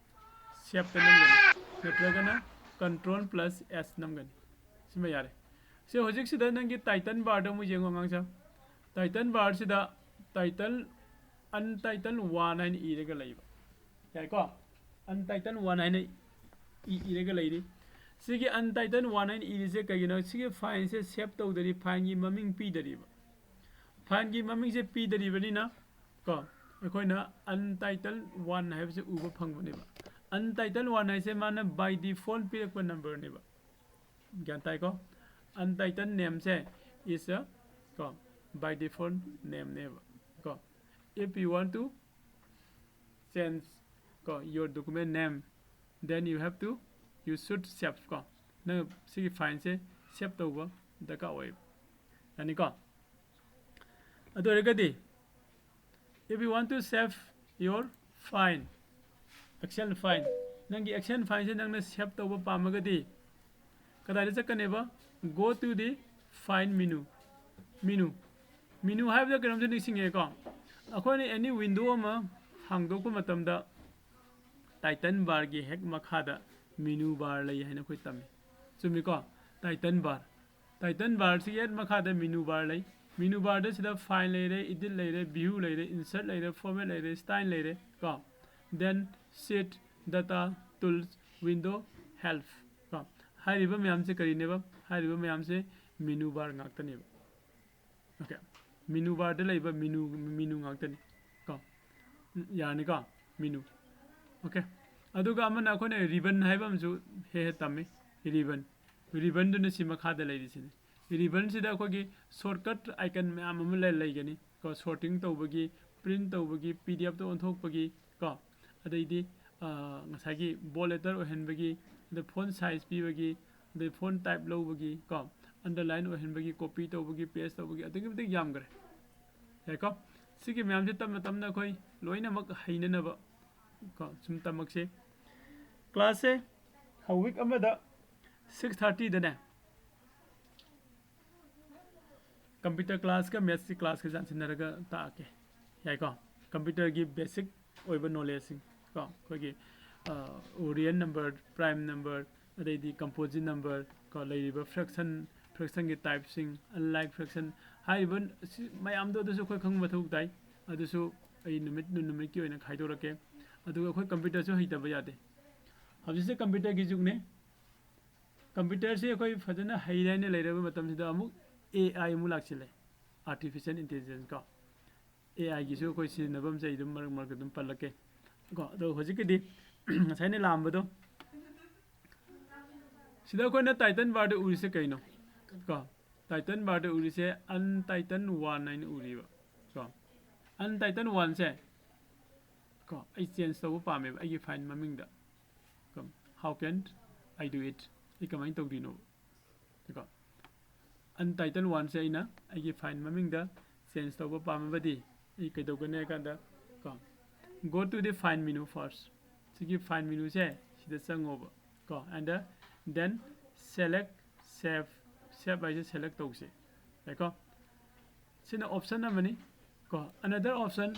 save ꯇ ꯅꯝꯒꯅꯤ, ꯅꯠꯇ꯭ꯔꯒꯅ control plus S ꯅꯝꯒꯅꯤ꯫ ꯁꯤꯃ ꯌꯥꯔꯦ꯫ ꯁꯤ ꯍꯧꯖꯤꯛꯁꯤꯗ ꯅꯪꯒꯤ title bar ꯗ ꯑꯃꯨꯛ ꯌꯦꯡꯉꯣ ꯑꯉꯥꯡꯁꯥ꯫ Title bar ꯁꯤꯗ title untitled one ꯍꯥꯏꯅ ꯏꯔꯒ ꯂꯩꯕ꯫ ꯌꯥꯏꯀꯣ? Untitled one ꯍꯥꯏꯅ ꯏ- ꯏꯔꯒ ꯂꯩꯔꯤ꯫ ꯁꯤꯒꯤ untitled one ꯍꯥꯏꯅ ꯏꯔꯤꯁꯦ ꯀꯩꯒꯤꯅꯣ? ꯁꯤꯒꯤ file ꯁꯦ save ꯇꯧꯗꯔꯤ, file ꯒꯤ ꯃꯃꯤꯡ ꯄꯤꯗꯔꯤꯕ꯫ File ꯒꯤ ꯃꯃꯤꯡꯁꯦ ꯄꯤꯗꯔꯤꯕꯅꯤꯅ ꯀꯣ, ꯑꯩꯈꯣꯏꯅ untitled one ꯍꯥꯏꯕꯁꯦ ꯎꯕ ꯐꯪꯕꯅꯦꯕ꯫ Untitled one ꯍꯥꯏꯁꯦ ꯃꯥꯅ by default ꯄꯤꯔꯛꯄ number ꯅꯦꯕ꯫ ꯒ꯭ꯌꯥꯟ ꯇꯥꯏꯀꯣ? Untitled name say is a ꯀꯣ, by default name ꯅꯦꯕ ꯀꯣ꯫ If you want to change ꯀꯣ, your document name, then you have to, you should save ꯀꯣ꯫ ꯅꯪ ꯁꯤꯒꯤ file ꯁꯦ save ꯇꯧꯕ ꯗꯔꯀꯥꯔ ꯑꯣꯏꯌꯦꯕ꯫ ꯌꯥꯅꯤꯀꯣ? ꯑꯗꯨ ꯑꯣꯏꯔꯒꯗꯤ, if you want to save your file, Excel file, ꯅꯪꯒꯤ Excel file ꯁꯦ ꯅꯪꯅ save ꯇꯧꯕ ꯄꯥꯝꯃꯒꯗꯤ ꯀꯗꯥꯏꯗ ꯆꯠꯀꯅꯦꯕ? Go to the file menu. Menu, menu ꯍꯥꯏꯕꯗ ꯀꯩꯅꯣꯝꯁꯨ ꯅꯤꯡꯁꯤꯡꯉꯦꯀꯣ꯫ ꯑꯩꯈꯣꯏꯅ any window ꯑꯃ ꯍꯥꯡꯗꯣꯛꯄ ꯃꯇꯝꯗ title bar ꯒꯤ ꯍꯦꯛ ꯃꯈꯥꯗ menu bar ꯂꯩ ꯍꯥꯏꯅ ꯑꯩꯈꯣꯏ ꯇꯝꯃꯤ꯫ ꯆꯨꯝꯃꯤꯀꯣ? Title bar, title bar ꯁꯤꯒꯤ ꯍꯦꯛ ꯃꯈꯥꯗ menu bar ꯂꯩ꯫ Menu bar ꯗ ꯁꯤꯗ file ꯂꯩꯔꯦ, edit ꯂꯩꯔꯦ, view ꯂꯩꯔꯦ, insert ꯂꯩꯔꯦ, format ꯂꯩꯔꯦ, style ꯂꯩꯔꯦ ꯀꯣ꯫ Then sheet, data, tools, window, help ꯀꯣ꯫ ꯍꯥꯏꯔꯤꯕ ꯃꯌꯥꯝꯁꯦ ꯀꯔꯤꯅꯦꯕ? ꯍꯥꯏꯔꯤꯕ ꯃꯌꯥꯝꯁꯦ menu bar ꯉꯥꯛꯇꯅꯦꯕ꯫ Okay, menu bar ꯗ ꯂꯩꯕ menu, menu ꯉꯥꯛꯇꯅꯤ ꯀꯣ꯫ ꯎꯝ, ꯌꯥꯔꯅꯤꯀꯣ? Menu꯫ Okay, ꯑꯗꯨꯒ ꯑꯃꯅ ꯑꯩꯈꯣꯏꯅ ribbon ꯍꯥꯏꯕ ꯑꯃꯁꯨ ꯍꯦꯛ ꯍꯦꯛ ꯇꯝꯃꯤ꯫ Ribbon, ribbon ꯗꯨꯅ ꯁꯤ ꯃꯈꯥꯗ ꯂꯩꯔꯤꯁꯤꯅꯤ꯫ Ribbon ꯁꯤꯗ ꯑꯩꯈꯣꯏꯒꯤ shortcut icon ꯃꯌꯥꯝ ꯑꯃ ꯂꯩ- ꯂꯩꯒꯅꯤ ꯀꯣ꯫ Sorting ꯇꯧꯕꯒꯤ, print ꯇꯧꯕꯒꯤ, P D F ꯇ ꯑꯣꯟꯊꯣꯛꯄꯒꯤ ꯀꯣ꯫ ꯑꯗꯩꯗꯤ ꯑ, ꯉꯁꯥꯏꯒꯤ bold letter ꯑꯣꯏꯍꯟꯕꯒꯤ, ꯑꯗꯩ font size ꯄꯤꯕꯒꯤ, ꯑꯗꯩ font type ꯂꯧꯕꯒꯤ ꯀꯣ, underline ꯑꯣꯏꯍꯟꯕꯒꯤ, copy ꯇꯧꯕꯒꯤ, paste ꯇꯧꯕꯒꯤ, ꯑꯗꯨꯛꯀꯤ ꯃꯇꯤꯛ ꯌꯥꯝꯈ꯭ꯔꯦ꯫ ꯌꯥꯏꯀꯣ? ꯁꯤꯒꯤ ꯃꯌꯥꯝꯁꯦ ꯇꯞꯅ ꯇꯞꯅ ꯑꯩꯈꯣꯏ ꯂꯣꯏꯅꯃꯛ ꯍꯩꯅꯅꯕ ꯀꯣ ꯁꯨꯝ ꯇꯝꯃꯛꯁꯦ꯫ ꯀ꯭ꯂꯥꯁꯁꯦ ꯋꯤꯛ ꯑꯃꯗ ꯁꯤꯛꯁ ꯊꯥꯔꯇꯤꯗꯅꯦ ꯀꯝꯄ꯭ꯌꯨꯇꯔ ꯀ꯭ꯂꯥꯁꯀ ꯃꯦꯠꯁꯀꯤ ꯀ꯭ꯂꯥꯁꯀ ꯌꯥꯟꯁꯤꯟꯅꯔꯒ ꯇꯥꯛꯑꯒꯦ꯫ ꯌꯥꯏꯀꯣ? ꯀꯝꯄ꯭ꯌꯨꯇꯔꯒꯤ ꯕꯦꯁꯤꯛ ꯑꯣꯏꯕ ꯅꯣꯂꯦꯖꯁꯤꯡ ꯀꯣ, ꯑꯩꯈꯣꯏꯒꯤ ꯔꯤꯌꯦꯜ ꯅꯝꯕꯔ, ꯄ꯭ꯔꯥꯏꯝ ꯅꯝꯕꯔ, ꯑꯗꯩꯗꯤ ꯀꯝꯄꯣꯖꯤꯠ ꯅꯝꯕꯔ ꯀꯣ, ꯂꯩꯔꯤꯕ ꯐ꯭ꯔꯦꯛꯁꯟ, ꯐ꯭ꯔꯦꯛꯁꯟꯒꯤ ꯇꯥꯏꯞꯁꯤꯡ, ꯑꯟꯂꯥꯏꯛ ꯐ꯭ꯔꯦꯛꯁꯟ ꯍꯥꯏꯔꯤꯕ ꯁꯤ ꯃꯌꯥꯝꯗꯣ ꯑꯗꯨꯁꯨ ꯑꯩꯈꯣꯏ ꯈꯪꯕ ꯃꯊꯧ ꯇꯥꯏ꯫ ꯑꯗꯨꯁꯨ ꯑꯩ ꯅꯨꯃꯤꯠ ꯅꯨꯃꯤꯠꯀꯤ ꯑꯣꯏꯅ ꯈꯥꯏꯗꯣꯔꯛꯀꯦ꯫ ꯑꯗꯨꯒ ꯑꯩꯈꯣꯏ ꯀꯝꯄ꯭ꯌꯨꯇꯔꯁꯨ ꯍꯩꯇꯕ ꯌꯥꯗꯦ꯫ ꯍꯧꯖꯤꯛꯁꯦ ꯀꯝꯄ꯭ꯌꯨꯇꯔꯒꯤ ꯖꯨꯒꯅꯦ꯫ ꯀꯝꯄ꯭ꯌꯨꯇꯔꯁꯦ ꯑꯩꯈꯣꯏ ꯐꯖꯅ ꯍꯩꯔꯦ ꯍꯥꯏꯅ ꯂꯩꯔꯕ ꯃꯇꯝꯁꯤꯗ ꯑꯃꯨꯛ ꯑꯦ ꯑꯥꯏ ꯑꯃꯨꯛ ꯂꯥꯛꯁꯤꯜꯂꯦ, ꯑꯥꯔꯇꯤꯐꯤꯁꯤꯌꯦꯜ ꯏꯟꯇꯦꯂꯤꯖꯦꯟꯁ ꯀꯣ꯫ ꯑꯦ ꯑꯥꯏꯒꯤꯁꯨ ꯑꯩꯈꯣꯏ ꯁꯤꯖꯤꯟꯅꯕ ꯑꯃꯁꯦ ꯑꯩ ꯑꯗꯨꯝ ꯃꯔꯛ ꯃꯔꯛꯇ ꯑꯗꯨꯝ ꯄꯜꯂꯛꯀꯦ ꯀꯣ꯫ ꯑꯗꯣ ꯍꯧꯖꯤꯛꯀꯤꯗꯤ ꯉꯁꯥꯏꯅ ꯂꯥꯝꯕꯗꯣ, ꯁꯤꯗ ꯑꯩꯈꯣꯏꯅ ꯇꯥꯏꯇꯟ ꯕꯥꯔꯗ ꯎꯔꯤꯁꯦ ꯀꯩꯅꯣ ꯀꯣ? ꯇꯥꯏꯇꯟ ꯕꯥꯔꯗ ꯎꯔꯤꯁꯦ ꯑꯟꯇꯥꯏꯇꯟ ꯋꯥꯟ ꯍꯥꯏꯅ ꯎꯔꯤꯕ ꯀꯣ꯫ ꯑꯟꯇꯥꯏꯇꯟ ꯋꯥꯟꯁꯦ ꯀꯣ, ꯑꯩ ꯆꯦꯟꯖ ꯇꯧꯕ ꯄꯥꯝꯃꯦꯕ ꯑꯩꯒꯤ ꯐꯥꯏꯜ ꯃꯃꯤꯡꯗ ꯀꯣ꯫ How can I do it? ꯑꯩ ꯀꯃꯥꯏꯅ ꯇꯧꯗꯣꯏꯅꯣ ꯀꯣ? ꯑꯟꯇꯥꯏꯇꯟ ꯋꯥꯟꯁꯦ ꯑꯩꯅ ꯑꯩꯒꯤ ꯐꯥꯏꯜ ꯃꯃꯤꯡꯗ ꯆꯦꯟꯖ ꯇꯧꯕ ꯄꯥꯝꯃꯕꯗꯤ ꯑꯩ ꯀꯩꯗꯧꯒꯅꯤ ꯍꯥꯏ ꯀꯥꯟꯗ ꯀꯣ, go to the file menu first꯫ ꯁꯤꯒꯤ ꯐꯥꯏꯜ ꯃꯦꯅꯨꯁꯦ ꯁꯤꯗ ꯆꯪꯉꯣꯕ ꯀꯣ, and then select save, save ꯍꯥꯏꯁꯦ ꯁꯦꯂꯦꯛ ꯇꯧꯁꯦ꯫ ꯌꯥꯏꯀꯣ? ꯁꯤꯅ ꯑꯣꯞꯁꯟ ꯑꯃꯅꯤ ꯀꯣ꯫ Another option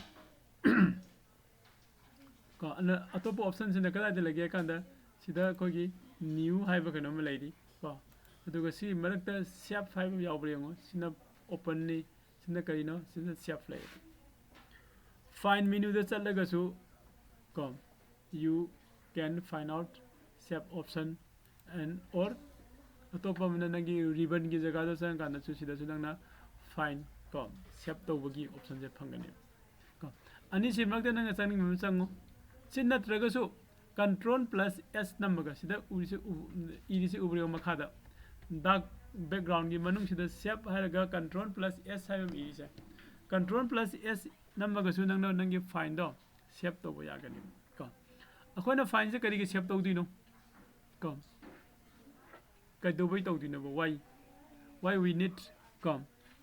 ꯀꯣ, ꯑꯅ-, ꯑꯇꯣꯞꯄ ꯑꯣꯞꯁꯟꯁꯤꯅ ꯀꯗꯥꯏꯗ ꯂꯩꯒꯦ ꯍꯥꯏ ꯀꯥꯟꯗ ꯁꯤꯗ ꯑꯩꯈꯣꯏꯒꯤ ꯅ꯭ꯌꯨ ꯍꯥꯏꯕ ꯀꯩꯅꯣꯝꯃ ꯂꯩꯔꯤ ꯀꯣ꯫ ꯑꯗꯨꯒ ꯁꯤ ꯃꯔꯛꯇ ꯁꯦꯞ ꯍꯥꯏꯕ ꯑꯃ ꯌꯥꯎꯕ꯭ꯔꯥ ꯌꯦꯡꯉꯣ꯫ ꯁꯤꯅ ꯑꯣꯄꯟꯅꯤ, ꯁꯤꯅ ꯀꯔꯤꯅꯣ? ꯁꯤꯅ ꯁꯦꯞ ꯂꯩ꯫ ꯐꯥꯏꯜ ꯃꯦꯅꯨꯗ ꯆꯠꯂꯒꯁꯨ ꯀꯣ, you can find out save option and or ꯑꯇꯣꯞꯄ ꯑꯃꯅ ꯅꯪꯒꯤ ꯔꯤꯕꯟꯒꯤ ꯖꯒꯥꯗ ꯆꯪꯉꯀꯥꯟꯗꯁꯨ ꯁꯤꯗꯁꯨ ꯅꯪꯅ ꯐꯥꯏꯜ ꯀꯣ, ꯁꯦꯞ ꯇꯧꯕꯒꯤ ꯑꯣꯞꯁꯟꯁꯦ ꯐꯪꯒꯅꯤ ꯀꯣ꯫ ꯑꯅꯤꯁꯤ ꯃꯔꯛꯇ ꯅꯪꯅ ꯆꯪꯅꯤꯡꯕ ꯑꯃ ꯆꯪꯉꯨ꯫ ꯁꯤ ꯅꯠꯇ꯭ꯔꯒꯁꯨ ꯀꯟꯇ꯭ꯔꯣꯜ ꯄ꯭ꯂꯁ ꯑꯦꯁ ꯅꯝꯃꯒ ꯁꯤꯗ ꯎꯔꯤꯁꯦ ꯎ-, ꯏꯔꯤꯁꯦ ꯎꯕ꯭ꯔꯥ ꯌꯦꯡꯉꯣ ꯃꯈꯥꯗ? ꯗꯥꯔꯛ ꯕꯦꯛꯒ꯭ꯔꯥꯎꯟꯒꯤ ꯃꯅꯨꯡꯁꯤꯗ ꯁꯦꯞ ꯍꯥꯏꯔꯒ ꯀꯟꯇ꯭ꯔꯣꯜ ꯄ꯭ꯂꯁ ꯑꯦꯁ ꯍꯥꯏꯕ ꯑꯃ ꯏꯔꯤꯁꯦ꯫ ꯀꯟꯇ꯭ꯔꯣꯜ ꯄ꯭ꯂꯁ ꯑꯦꯁ ꯅꯝꯃꯒꯁꯨ ꯅꯪꯅ ꯅꯪꯒꯤ ꯐꯥꯏꯜꯗꯣ ꯁꯦꯞ ꯇꯧꯕ ꯌꯥꯒꯅꯤ ꯀꯣ꯫ ꯑꯩꯈꯣꯏꯅ ꯐꯥꯏꯜꯁꯦ ꯀꯔꯤꯒꯤ ꯁꯦꯞ ꯇꯧꯗꯣꯏꯅꯣ ꯀꯣ? ꯀꯩꯗꯧꯕꯩ ꯇꯧꯗꯣꯏꯅꯣꯕ? Why? Why we need ꯀꯣ,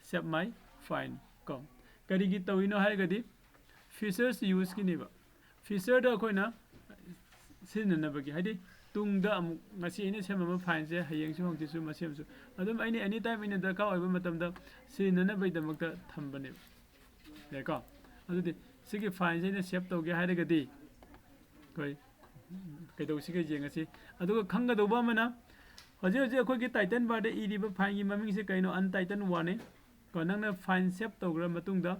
save my file ꯀꯣ? ꯀꯔꯤꯒꯤ ꯇꯧꯔꯤꯅꯣ ꯍꯥꯏꯔꯒꯗꯤ ꯐꯤꯆꯔꯁ ꯌꯨꯁꯀꯤꯅꯦꯕ꯫ ꯐꯤꯆꯔꯗ ꯑꯩꯈꯣꯏꯅ ꯁꯤꯖꯤꯟꯅꯅꯕꯒꯤ, ꯍꯥꯏꯗꯤ ꯇꯨꯡꯗ ꯑꯃꯨꯛ ꯉꯁꯤ ꯑꯩꯅ ꯁꯦꯝꯃꯝꯕ ꯐꯥꯏꯜꯁꯦ ꯍꯌꯦꯡꯁꯨ ꯍꯪꯆꯤꯠꯁꯨ ꯃꯁꯦꯝꯁꯨ ꯑꯗꯨꯝ ꯑꯩꯅ ꯑꯦꯅꯤ ꯇꯥꯏꯝ ꯑꯩꯅ ꯗꯔꯀꯥꯔ ꯑꯣꯏꯕ ꯃꯇꯝꯗ ꯁꯤꯖꯤꯟꯅꯅꯕꯒꯤꯗꯃꯛꯇ ꯊꯝꯕꯅꯦꯕ꯫ ꯌꯥꯏꯀꯣ? ꯑꯗꯨꯗꯤ ꯁꯤꯒꯤ ꯐꯥꯏꯜꯁꯦ ꯑꯩꯅ ꯁꯦꯞ ꯇꯧꯒꯦ ꯍꯥꯏꯔꯒꯗꯤ ꯑꯩꯈꯣꯏ ꯀꯩꯗꯧꯁꯤꯒꯦ ꯌꯦꯡꯉꯁꯤ꯫ ꯑꯗꯨꯒ ꯈꯪꯒꯗꯧꯕ ꯑꯃꯅ, ꯍꯧꯖꯤꯛ ꯍꯧꯖꯤꯛ ꯑꯩꯈꯣꯏꯒꯤ ꯇꯥꯏꯇꯜ ꯕꯥꯔꯗ ꯏꯔꯤꯕ ꯐꯥꯏꯜꯒꯤ ꯃꯃꯤꯡꯁꯦ ꯀꯩꯅꯣ? ꯑꯟꯇꯥꯏꯇꯜ ꯋꯥꯟꯅꯤ꯫ ꯀꯣ, ꯅꯪꯅ ꯐꯥꯏꯜ ꯁꯦꯞ ꯇꯧꯈ꯭ꯔ ꯃꯇꯨꯡꯗ,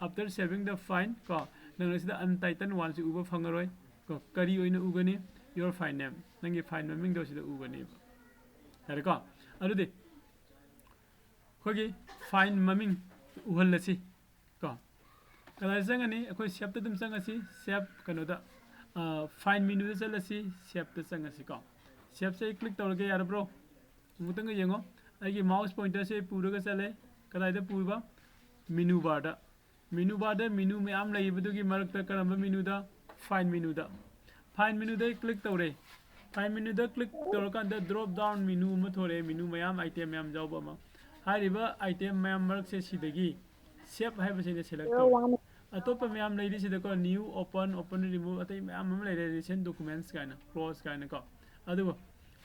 after saving the file, ꯀꯣ, ꯅꯪꯅ ꯁꯤꯗ ꯑꯟꯇꯥꯏꯇꯜ ꯋꯥꯟꯁꯤ ꯎꯕ ꯐꯪꯉꯔꯣꯏ꯫ ꯀꯣ, ꯀꯔꯤ ꯑꯣꯏꯅ ꯎꯒꯅꯤ? Your file name, ꯅꯪꯒꯤ ꯐꯥꯏꯜ ꯃꯃꯤꯡꯗꯣ ꯁꯤꯗ ꯎꯒꯅꯦꯕ꯫ ꯌꯥꯔꯦꯀꯣ? ꯑꯗꯨꯗꯤ ꯑꯩꯈꯣꯏꯒꯤ ꯐꯥꯏꯜ ꯃꯃꯤꯡ ꯎꯍꯜꯂꯁꯤ꯫ ꯀꯣ, ꯀꯗꯥꯏꯗ ꯆꯪꯒꯅꯤ? ꯑꯩꯈꯣꯏ ꯁꯦꯞꯇ ꯑꯗꯨꯝ ꯆꯪꯉꯁꯤ꯫ ꯁꯦꯞ ꯀꯩꯅꯣꯗ, ꯐꯥꯏꯜ ꯃꯦꯅꯨꯗ ꯆꯠꯂꯁꯤ, ꯁꯦꯞꯇ ꯆꯪꯉꯁꯤ꯫ ꯀꯣ, ꯁꯦꯞꯁꯦ ꯑꯩ ꯀ꯭ꯂꯤꯛ ꯇꯧꯔꯒꯦ, ꯌꯥꯔꯕ꯭ꯔꯣ? ꯑꯃꯨꯛꯇꯪꯒ ꯌꯦꯡꯉꯣ꯫ ꯑꯩꯒꯤ ꯃꯥꯎꯁ ꯄꯣꯏꯟꯇꯔꯁꯦ ꯄꯨꯔꯒ ꯆꯠꯂꯦ꯫ ꯀꯗꯥꯏꯗ ꯄꯨꯔꯤꯕ? ꯃꯦꯅꯨ ꯕꯥꯔꯗ꯫ ꯃꯦꯅꯨ ꯕꯥꯔꯗ ꯃꯦꯅꯨ ꯃꯌꯥꯝ ꯂꯩꯕꯗꯨꯒꯤ ꯃꯔꯛꯇ ꯀꯔꯝꯕ ꯃꯦꯅꯨꯗ? ꯐꯥꯏꯜ ꯃꯦꯅꯨꯗ꯫ ꯐꯥꯏꯜ ꯃꯦꯅꯨꯗ ꯑꯩ ꯀ꯭ꯂꯤꯛ ꯇꯧꯔꯦ꯫ ꯐꯥꯏꯜ ꯃꯦꯅꯨꯗ ꯀ꯭ꯂꯤꯛ ꯇꯧꯔꯀꯥꯟꯗ ꯗ꯭ꯔꯣꯞ ꯗꯥꯎꯟ ꯃꯦꯅꯨ ꯑꯃ ꯊꯣꯔꯛꯑꯦ, ꯃꯦꯅꯨ ꯃꯌꯥꯝ, ꯑꯥꯏꯇꯦꯝ ꯃꯌꯥꯝ ꯌꯥꯎꯕ ꯑꯃ꯫ ꯍꯥꯏꯔꯤꯕ ꯑꯥꯏꯇꯦꯝ ꯃꯌꯥꯝ ꯃꯔꯛꯁꯦ ꯁꯤꯗꯒꯤ ꯁꯦꯞ ꯍꯥꯏꯕꯁꯤ ꯑꯩꯅ ꯁꯦꯂꯦꯛ ꯇꯧꯔꯦ꯫ ꯑꯇꯣꯞꯄ ꯃꯌꯥꯝ ꯂꯩꯔꯤꯁꯤꯗꯀꯣ, ꯅ꯭ꯌꯨ, ꯑꯣꯄꯟ, ꯑꯣꯄꯟ, ꯔꯤꯃꯨꯚ, ꯑꯇꯩ ꯃꯌꯥꯝ ꯑꯃ ꯂꯩꯔꯦ, ꯔꯤꯁꯦꯟ ꯗꯣꯀꯨꯃꯦꯟꯠꯁ ꯀꯥꯏꯅ, ꯀ꯭ꯂꯣꯖ ꯀꯥꯏꯅꯀꯣ꯫ ꯑꯗꯨꯕꯨ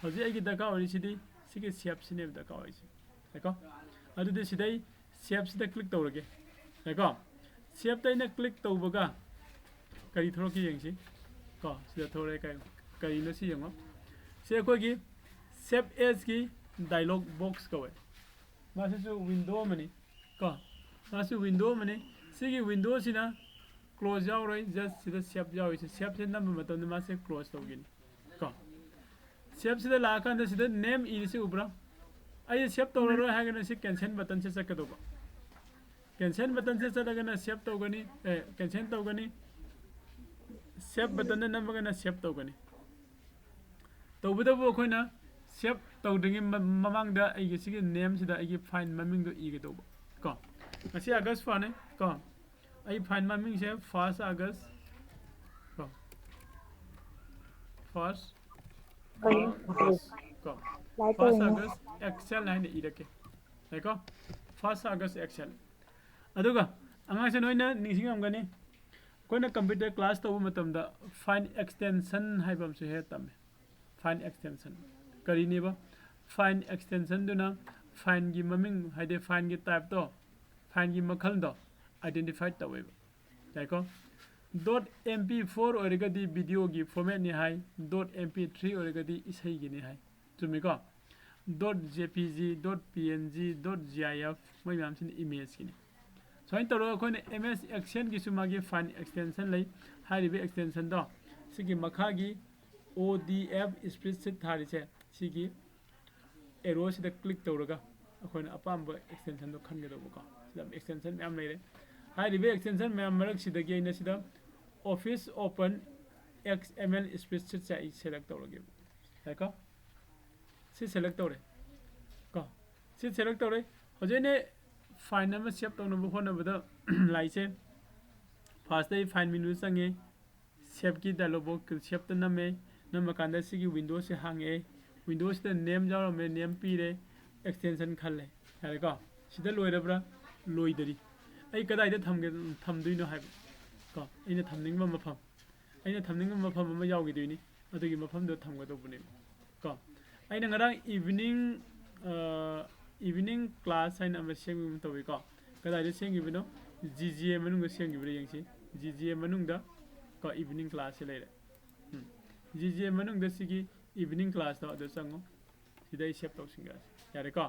ꯍꯧꯖꯤꯛ ꯑꯩꯒꯤ ꯗꯔꯀꯥꯔ ꯑꯣꯏꯔꯤꯁꯤꯗꯤ ꯁꯤꯒꯤ ꯁꯦꯞꯁꯤꯅꯦꯕ ꯗꯔꯀꯥꯔ ꯑꯣꯏꯔꯤꯁꯦ꯫ ꯌꯥꯏꯀꯣ? ꯑꯗꯨꯗꯤ ꯁꯤꯗꯩ ꯁꯦꯞꯁꯤꯗ ꯀ꯭ꯂꯤꯛ ꯇꯧꯔꯒꯦ꯫ ꯌꯥꯏꯀꯣ? ꯁꯦꯞꯇ ꯑꯩꯅ ꯀ꯭ꯂꯤꯛ ꯇꯧꯕꯒ ꯀꯔꯤ ꯊꯣꯛꯂꯛꯀꯦ ꯌꯦꯡꯁꯤ꯫ ꯀꯣ, ꯁꯤꯗ ꯊꯣꯛꯂꯛꯑꯦ꯫ ꯀꯩ-, ꯀꯔꯤꯅꯣ ꯁꯤ ꯌꯦꯡꯉꯣ꯫ ꯁꯤ ꯑꯩꯈꯣꯏꯒꯤ ꯁꯦꯞ ꯑꯦꯖꯀꯤ ꯗꯥꯏꯂꯣꯛ ꯕꯣꯛꯁ ꯀꯧꯋꯦ꯫ ꯃꯥꯁꯤꯁꯨ ꯋꯤꯟꯗꯣ ꯑꯃꯅꯤ꯫ ꯀꯣ, ꯃꯥꯁꯨ ꯋꯤꯟꯗꯣ ꯑꯃꯅꯤ꯫ ꯁꯤꯒꯤ ꯋꯤꯟꯗꯣꯁꯤꯅ ꯀ꯭ꯂꯣꯖ ꯌꯥꯎꯔꯣꯏ, ꯖꯁ ꯁꯤꯗ ꯁꯦꯞ ꯌꯥꯎꯔꯤꯁꯦ꯫ ꯁꯦꯞꯁꯦ ꯅꯝꯕ ꯃꯇꯝꯗ ꯃꯥꯁꯦ ꯀ꯭ꯂꯣꯖ ꯇꯧꯒꯅꯤ꯫ ꯀꯣ, ꯁꯦꯞꯁꯤꯗ ꯂꯥꯛꯑꯀꯥꯟꯗ ꯁꯤꯗ ꯅꯦꯝ ꯏꯔꯤꯁꯤ ꯎꯕ꯭ꯔꯥ? ꯑꯩ ꯁꯦꯞ ꯇꯧꯔꯔꯣꯏ ꯍꯥꯏꯔꯒꯅ ꯁꯤ ꯀꯦꯟꯁꯦꯜ ꯕꯇꯟꯁꯦ ꯆꯠꯀꯗꯧꯕ꯫ ꯀꯦꯟꯁꯦꯜ ꯕꯇꯟꯁꯦ ꯆꯠꯂꯒꯅ ꯁꯦꯞ ꯇꯧꯒꯅꯤ, ꯑꯦ, ꯀꯦꯟꯁꯦꯜ ꯇꯧꯒꯅꯤ꯫ ꯁꯦꯞ ꯕꯇꯟꯗ ꯅꯝꯃꯒꯅ ꯁꯦꯞ ꯇꯧꯒꯅꯤ꯫ ꯇꯧꯕꯇꯕꯨ ꯑꯩꯈꯣꯏꯅ ꯁꯦꯞ ꯇꯧꯗ꯭ꯔꯤꯉꯩ ꯃ-, ꯃꯃꯥꯡꯗ ꯑꯩꯒꯤ ꯁꯤꯒꯤ ꯅꯦꯝꯁꯤꯗ ꯑꯩꯒꯤ ꯐꯥꯏꯜ ꯃꯃꯤꯡꯗꯣ ꯏꯒꯗꯧꯕ꯫ ꯀꯣ, ꯉꯁꯤ ꯑꯥꯒꯁ ꯐꯥꯔꯅꯤ꯫ ꯀꯣ, ꯑꯩ ꯐꯥꯏꯜ ꯃꯃꯤꯡꯁꯦ ꯐꯥꯔꯁ ꯑꯥꯒꯁ, ꯀꯣ, ꯐꯥꯔꯁ ꯀꯩꯅꯣ? ꯑꯥꯒꯁ, ꯀꯣ, ꯂꯥꯏꯔꯤꯛ ꯐꯥꯔꯁ ꯇꯧꯔꯤꯅꯦ꯫ ꯑꯥꯒꯁ ꯑꯦꯛꯁꯦꯜ ꯍꯥꯏꯅ ꯏꯔꯛꯀꯦ꯫ ꯌꯥꯏꯀꯣ? ꯐꯥꯔꯁ ꯑꯥꯒꯁ ꯑꯦꯛꯁꯦꯜ꯫ ꯑꯗꯨꯒ ꯑꯉꯥꯡꯁꯦ ꯅꯣꯏꯅ ꯅꯤꯡꯁꯤꯡꯉꯝꯒꯅꯤ, ꯑꯩꯈꯣꯏꯅ computer class ꯇꯧꯕ ꯃꯇꯝꯗ file extension ꯍꯥꯏꯕ ꯑꯃꯁꯨ ꯍꯦꯛ ꯇꯝꯃꯦ꯫ File extension ꯀꯔꯤꯅꯦꯕ? File extensionꯗꯨꯅ fileꯒꯤ ꯃꯃꯤꯡ, ꯍꯥꯏꯗꯤ fileꯒꯤ typeꯇꯣ, fileꯒꯤ ꯃꯈꯜꯗꯣ identify ꯇꯧꯋꯦꯕ꯫ ꯌꯥꯏꯀꯣ? Dot MP four ꯑꯣꯏꯔꯒꯗꯤ videoꯒꯤ formatꯅꯤ ꯍꯥꯏ, dot MP three ꯑꯣꯏꯔꯒꯗꯤ ꯏꯁꯩꯒꯤꯅꯤ ꯍꯥꯏ꯫ ꯆꯨꯝꯃꯤꯀꯣ? Dot JPG, dot PNG, dot GIF, ꯃꯣꯏ ꯃꯌꯥꯝꯁꯤꯅ imageꯀꯤꯅꯤ꯫ ꯁꯨꯃꯥꯏꯅ ꯇꯧꯔꯒ ꯑꯩꯈꯣꯏꯅ MS Excelꯒꯤꯁꯨ ꯃꯥꯒꯤ file extension ꯂꯩ꯫ ꯍꯥꯏꯔꯤꯕ extensionꯗꯣ ꯁꯤꯒꯤ ꯃꯈꯥꯒꯤ ODF spreadsheet ꯊꯥꯔꯤꯁꯦ, ꯁꯤꯒꯤ arrowꯁꯤꯗ click ꯇꯧꯔꯒ ꯑꯩꯈꯣꯏꯅ ꯑꯄꯥꯝꯕ extensionꯗꯣ ꯈꯟꯒꯗꯧꯕꯀꯣ꯫ ꯁꯤꯗ extension ꯃꯌꯥꯝ ꯂꯩꯔꯦ꯫ ꯍꯥꯏꯔꯤꯕ extension ꯃꯌꯥꯝ ꯃꯔꯛꯁꯤꯗꯒꯤ ꯑꯩꯅ ꯁꯤꯗ Office Open XML spreadsheetꯁꯦ ꯑꯩ select ꯇꯧꯔꯒꯦꯕ꯫ ꯌꯥꯏꯀꯣ? ꯁꯤ select ꯇꯧꯔꯦ ꯀꯣ꯫ ꯁꯤ select ꯇꯧꯔꯦ꯫ ꯍꯧꯖꯤꯛ ꯑꯩꯅ file ꯑꯃ save ꯇꯧꯅꯕ ꯍꯣꯠꯅꯕꯗ ꯂꯥꯛꯏꯁꯦ, firstꯇ ꯑꯩ file menuꯗ ꯆꯪꯉꯦ, saveꯀꯤ dialog box, saveꯇ ꯅꯝꯃꯦ꯫ ꯅꯝꯃꯀꯥꯟꯗ ꯁꯤꯒꯤ windowꯁꯦ ꯍꯥꯡꯉꯛꯑꯦ꯫ Windowꯁꯤꯗ name ꯌꯥꯎꯔꯝꯃꯦ, name ꯄꯤꯔꯦ, extension ꯈꯜꯂꯦ꯫ ꯌꯥꯔꯦꯀꯣ? ꯁꯤꯗ ꯂꯣꯏꯔꯕ꯭ꯔꯥ? ꯂꯣꯏꯗꯔꯤ꯫ ꯑꯩ ꯀꯗꯥꯏꯗ ꯊꯝꯒꯦ, ꯊꯝꯗꯣꯏꯅꯣ ꯍꯥꯏꯕ ꯀꯣ, ꯑꯩꯅ ꯊꯝꯅꯤꯡꯕ ꯃꯐꯝ, ꯑꯩꯅ ꯊꯝꯅꯤꯡꯕ ꯃꯐꯝ ꯑꯃ ꯌꯥꯎꯈꯤꯗꯣꯏꯅꯤ, ꯑꯗꯨꯒꯤ ꯃꯐꯝꯗꯨꯗ ꯊꯝꯒꯗꯧꯕꯅꯦꯕ ꯀꯣ꯫ ꯑꯩꯅ ꯉꯔꯥꯡ evening, evening class ꯍꯥꯏꯅ ꯑꯃ ꯁꯦꯝꯈꯤꯕ ꯑꯃ ꯇꯧꯋꯤꯀꯣ꯫ ꯀꯗꯥꯏꯗ ꯁꯦꯝꯈꯤꯕꯅꯣ? GGA ꯃꯅꯨꯡꯗ ꯁꯦꯝꯈꯤꯕ꯭ꯔꯥ ꯌꯦꯡꯁꯤ꯫ GGA ꯃꯅꯨꯡꯗ ꯀꯣ, evening classꯁꯦ ꯂꯩꯔꯦ꯫ ꯎꯝ꯫ GGA ꯃꯅꯨꯡꯗ ꯁꯤꯒꯤ evening classꯇꯣ ꯑꯗꯨ ꯆꯪꯉꯨ꯫ ꯁꯤꯗ ꯑꯩ save ꯇꯧꯁꯤꯟꯈ꯭ꯔꯁꯤ꯫ ꯌꯥꯔꯦꯀꯣ?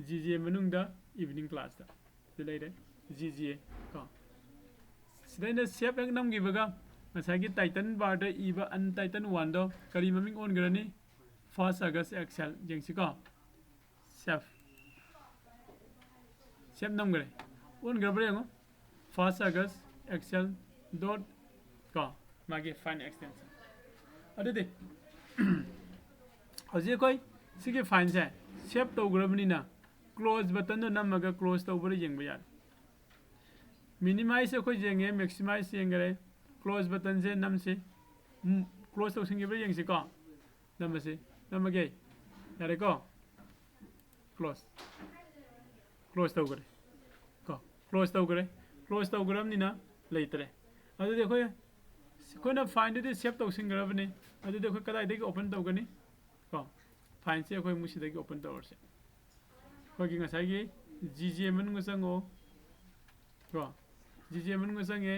GGA ꯃꯅꯨꯡꯗ evening classꯇ꯫ ꯁꯤꯗ ꯂꯩꯔꯦ, GGA ꯀꯣ꯫ ꯁꯤꯗ ꯑꯩꯅ save ꯍꯦꯛ ꯅꯝꯈꯤꯕꯒ ꯉꯁꯥꯏꯒꯤ title barꯗ ꯏꯕ untitled oneꯗꯣ ꯀꯔꯤ ꯃꯃꯤꯡ ꯑꯣꯟꯈ꯭ꯔꯅꯤ? First August Excel꯫ ꯌꯦꯡꯁꯤꯀꯣ꯫ Save꯫ Save ꯅꯝꯈ꯭ꯔꯦ꯫ ꯑꯣꯟꯈ꯭ꯔꯕ꯭ꯔꯥ ꯌꯦꯡꯉꯣ꯫ First August Excel dot ꯀꯣ, ꯃꯥꯒꯤ file extension꯫ ꯑꯗꯨꯗꯤ ꯍꯧꯖꯤꯛ ꯑꯩꯈꯣꯏ ꯁꯤꯒꯤ fileꯁꯦ save ꯇꯧꯈ꯭ꯔꯕꯅꯤꯅ close buttonꯗꯣ ꯅꯝꯃꯒ close ꯇꯧꯕ꯭ꯔꯥ ꯌꯦꯡꯕ ꯌꯥꯔꯦ꯫ Minimize ꯑꯩꯈꯣꯏ ꯌꯦꯡꯉꯦ, maximize ꯌꯦꯡꯈꯔꯦ, close buttonꯁꯦ ꯅꯝꯁꯤ꯫ ꯎꯝ, close ꯇꯧꯁꯤꯟꯈꯤꯕ꯭ꯔꯥ ꯌꯦꯡꯁꯤꯀꯣ꯫ ꯅꯝꯃꯁꯤ꯫ ꯅꯝꯃꯒꯦ꯫ ꯌꯥꯔꯦꯀꯣ? Close꯫ Close ꯇꯧꯈ꯭ꯔꯦ ꯀꯣ꯫ Close ꯇꯧꯈ꯭ꯔꯦ꯫ Close ꯇꯧꯈ꯭ꯔꯕꯅꯤꯅ ꯂꯩꯇ꯭ꯔꯦ꯫ ꯑꯗꯨꯗꯤ ꯑꯩꯈꯣꯏ ꯑꯩꯈꯣꯏꯅ ꯐꯥꯏꯟꯗꯨꯗꯤ ꯁꯦꯞ ꯇꯧꯁꯤꯟꯈ꯭ꯔꯕꯅꯤ꯫ ꯑꯗꯨꯗꯤ ꯑꯩꯈꯣꯏ ꯀꯗꯥꯏꯗꯒꯤ ꯑꯣꯄꯟ ꯇꯧꯒꯅꯤ? ꯀꯣ, ꯐꯥꯏꯟꯁꯦ ꯑꯩꯈꯣꯏ ꯃꯨꯁꯤꯗꯒꯤ ꯑꯣꯄꯟ ꯇꯧꯔꯁꯦ꯫ ꯑꯩꯈꯣꯏꯒꯤ ꯉꯁꯥꯏꯒꯤ ꯖꯤ ꯖꯦ ꯃꯅꯨꯡꯗ ꯆꯪꯉꯣ꯫ ꯀꯣ, ꯖꯤ ꯖꯦ ꯃꯅꯨꯡꯗ ꯆꯪꯉꯦ꯫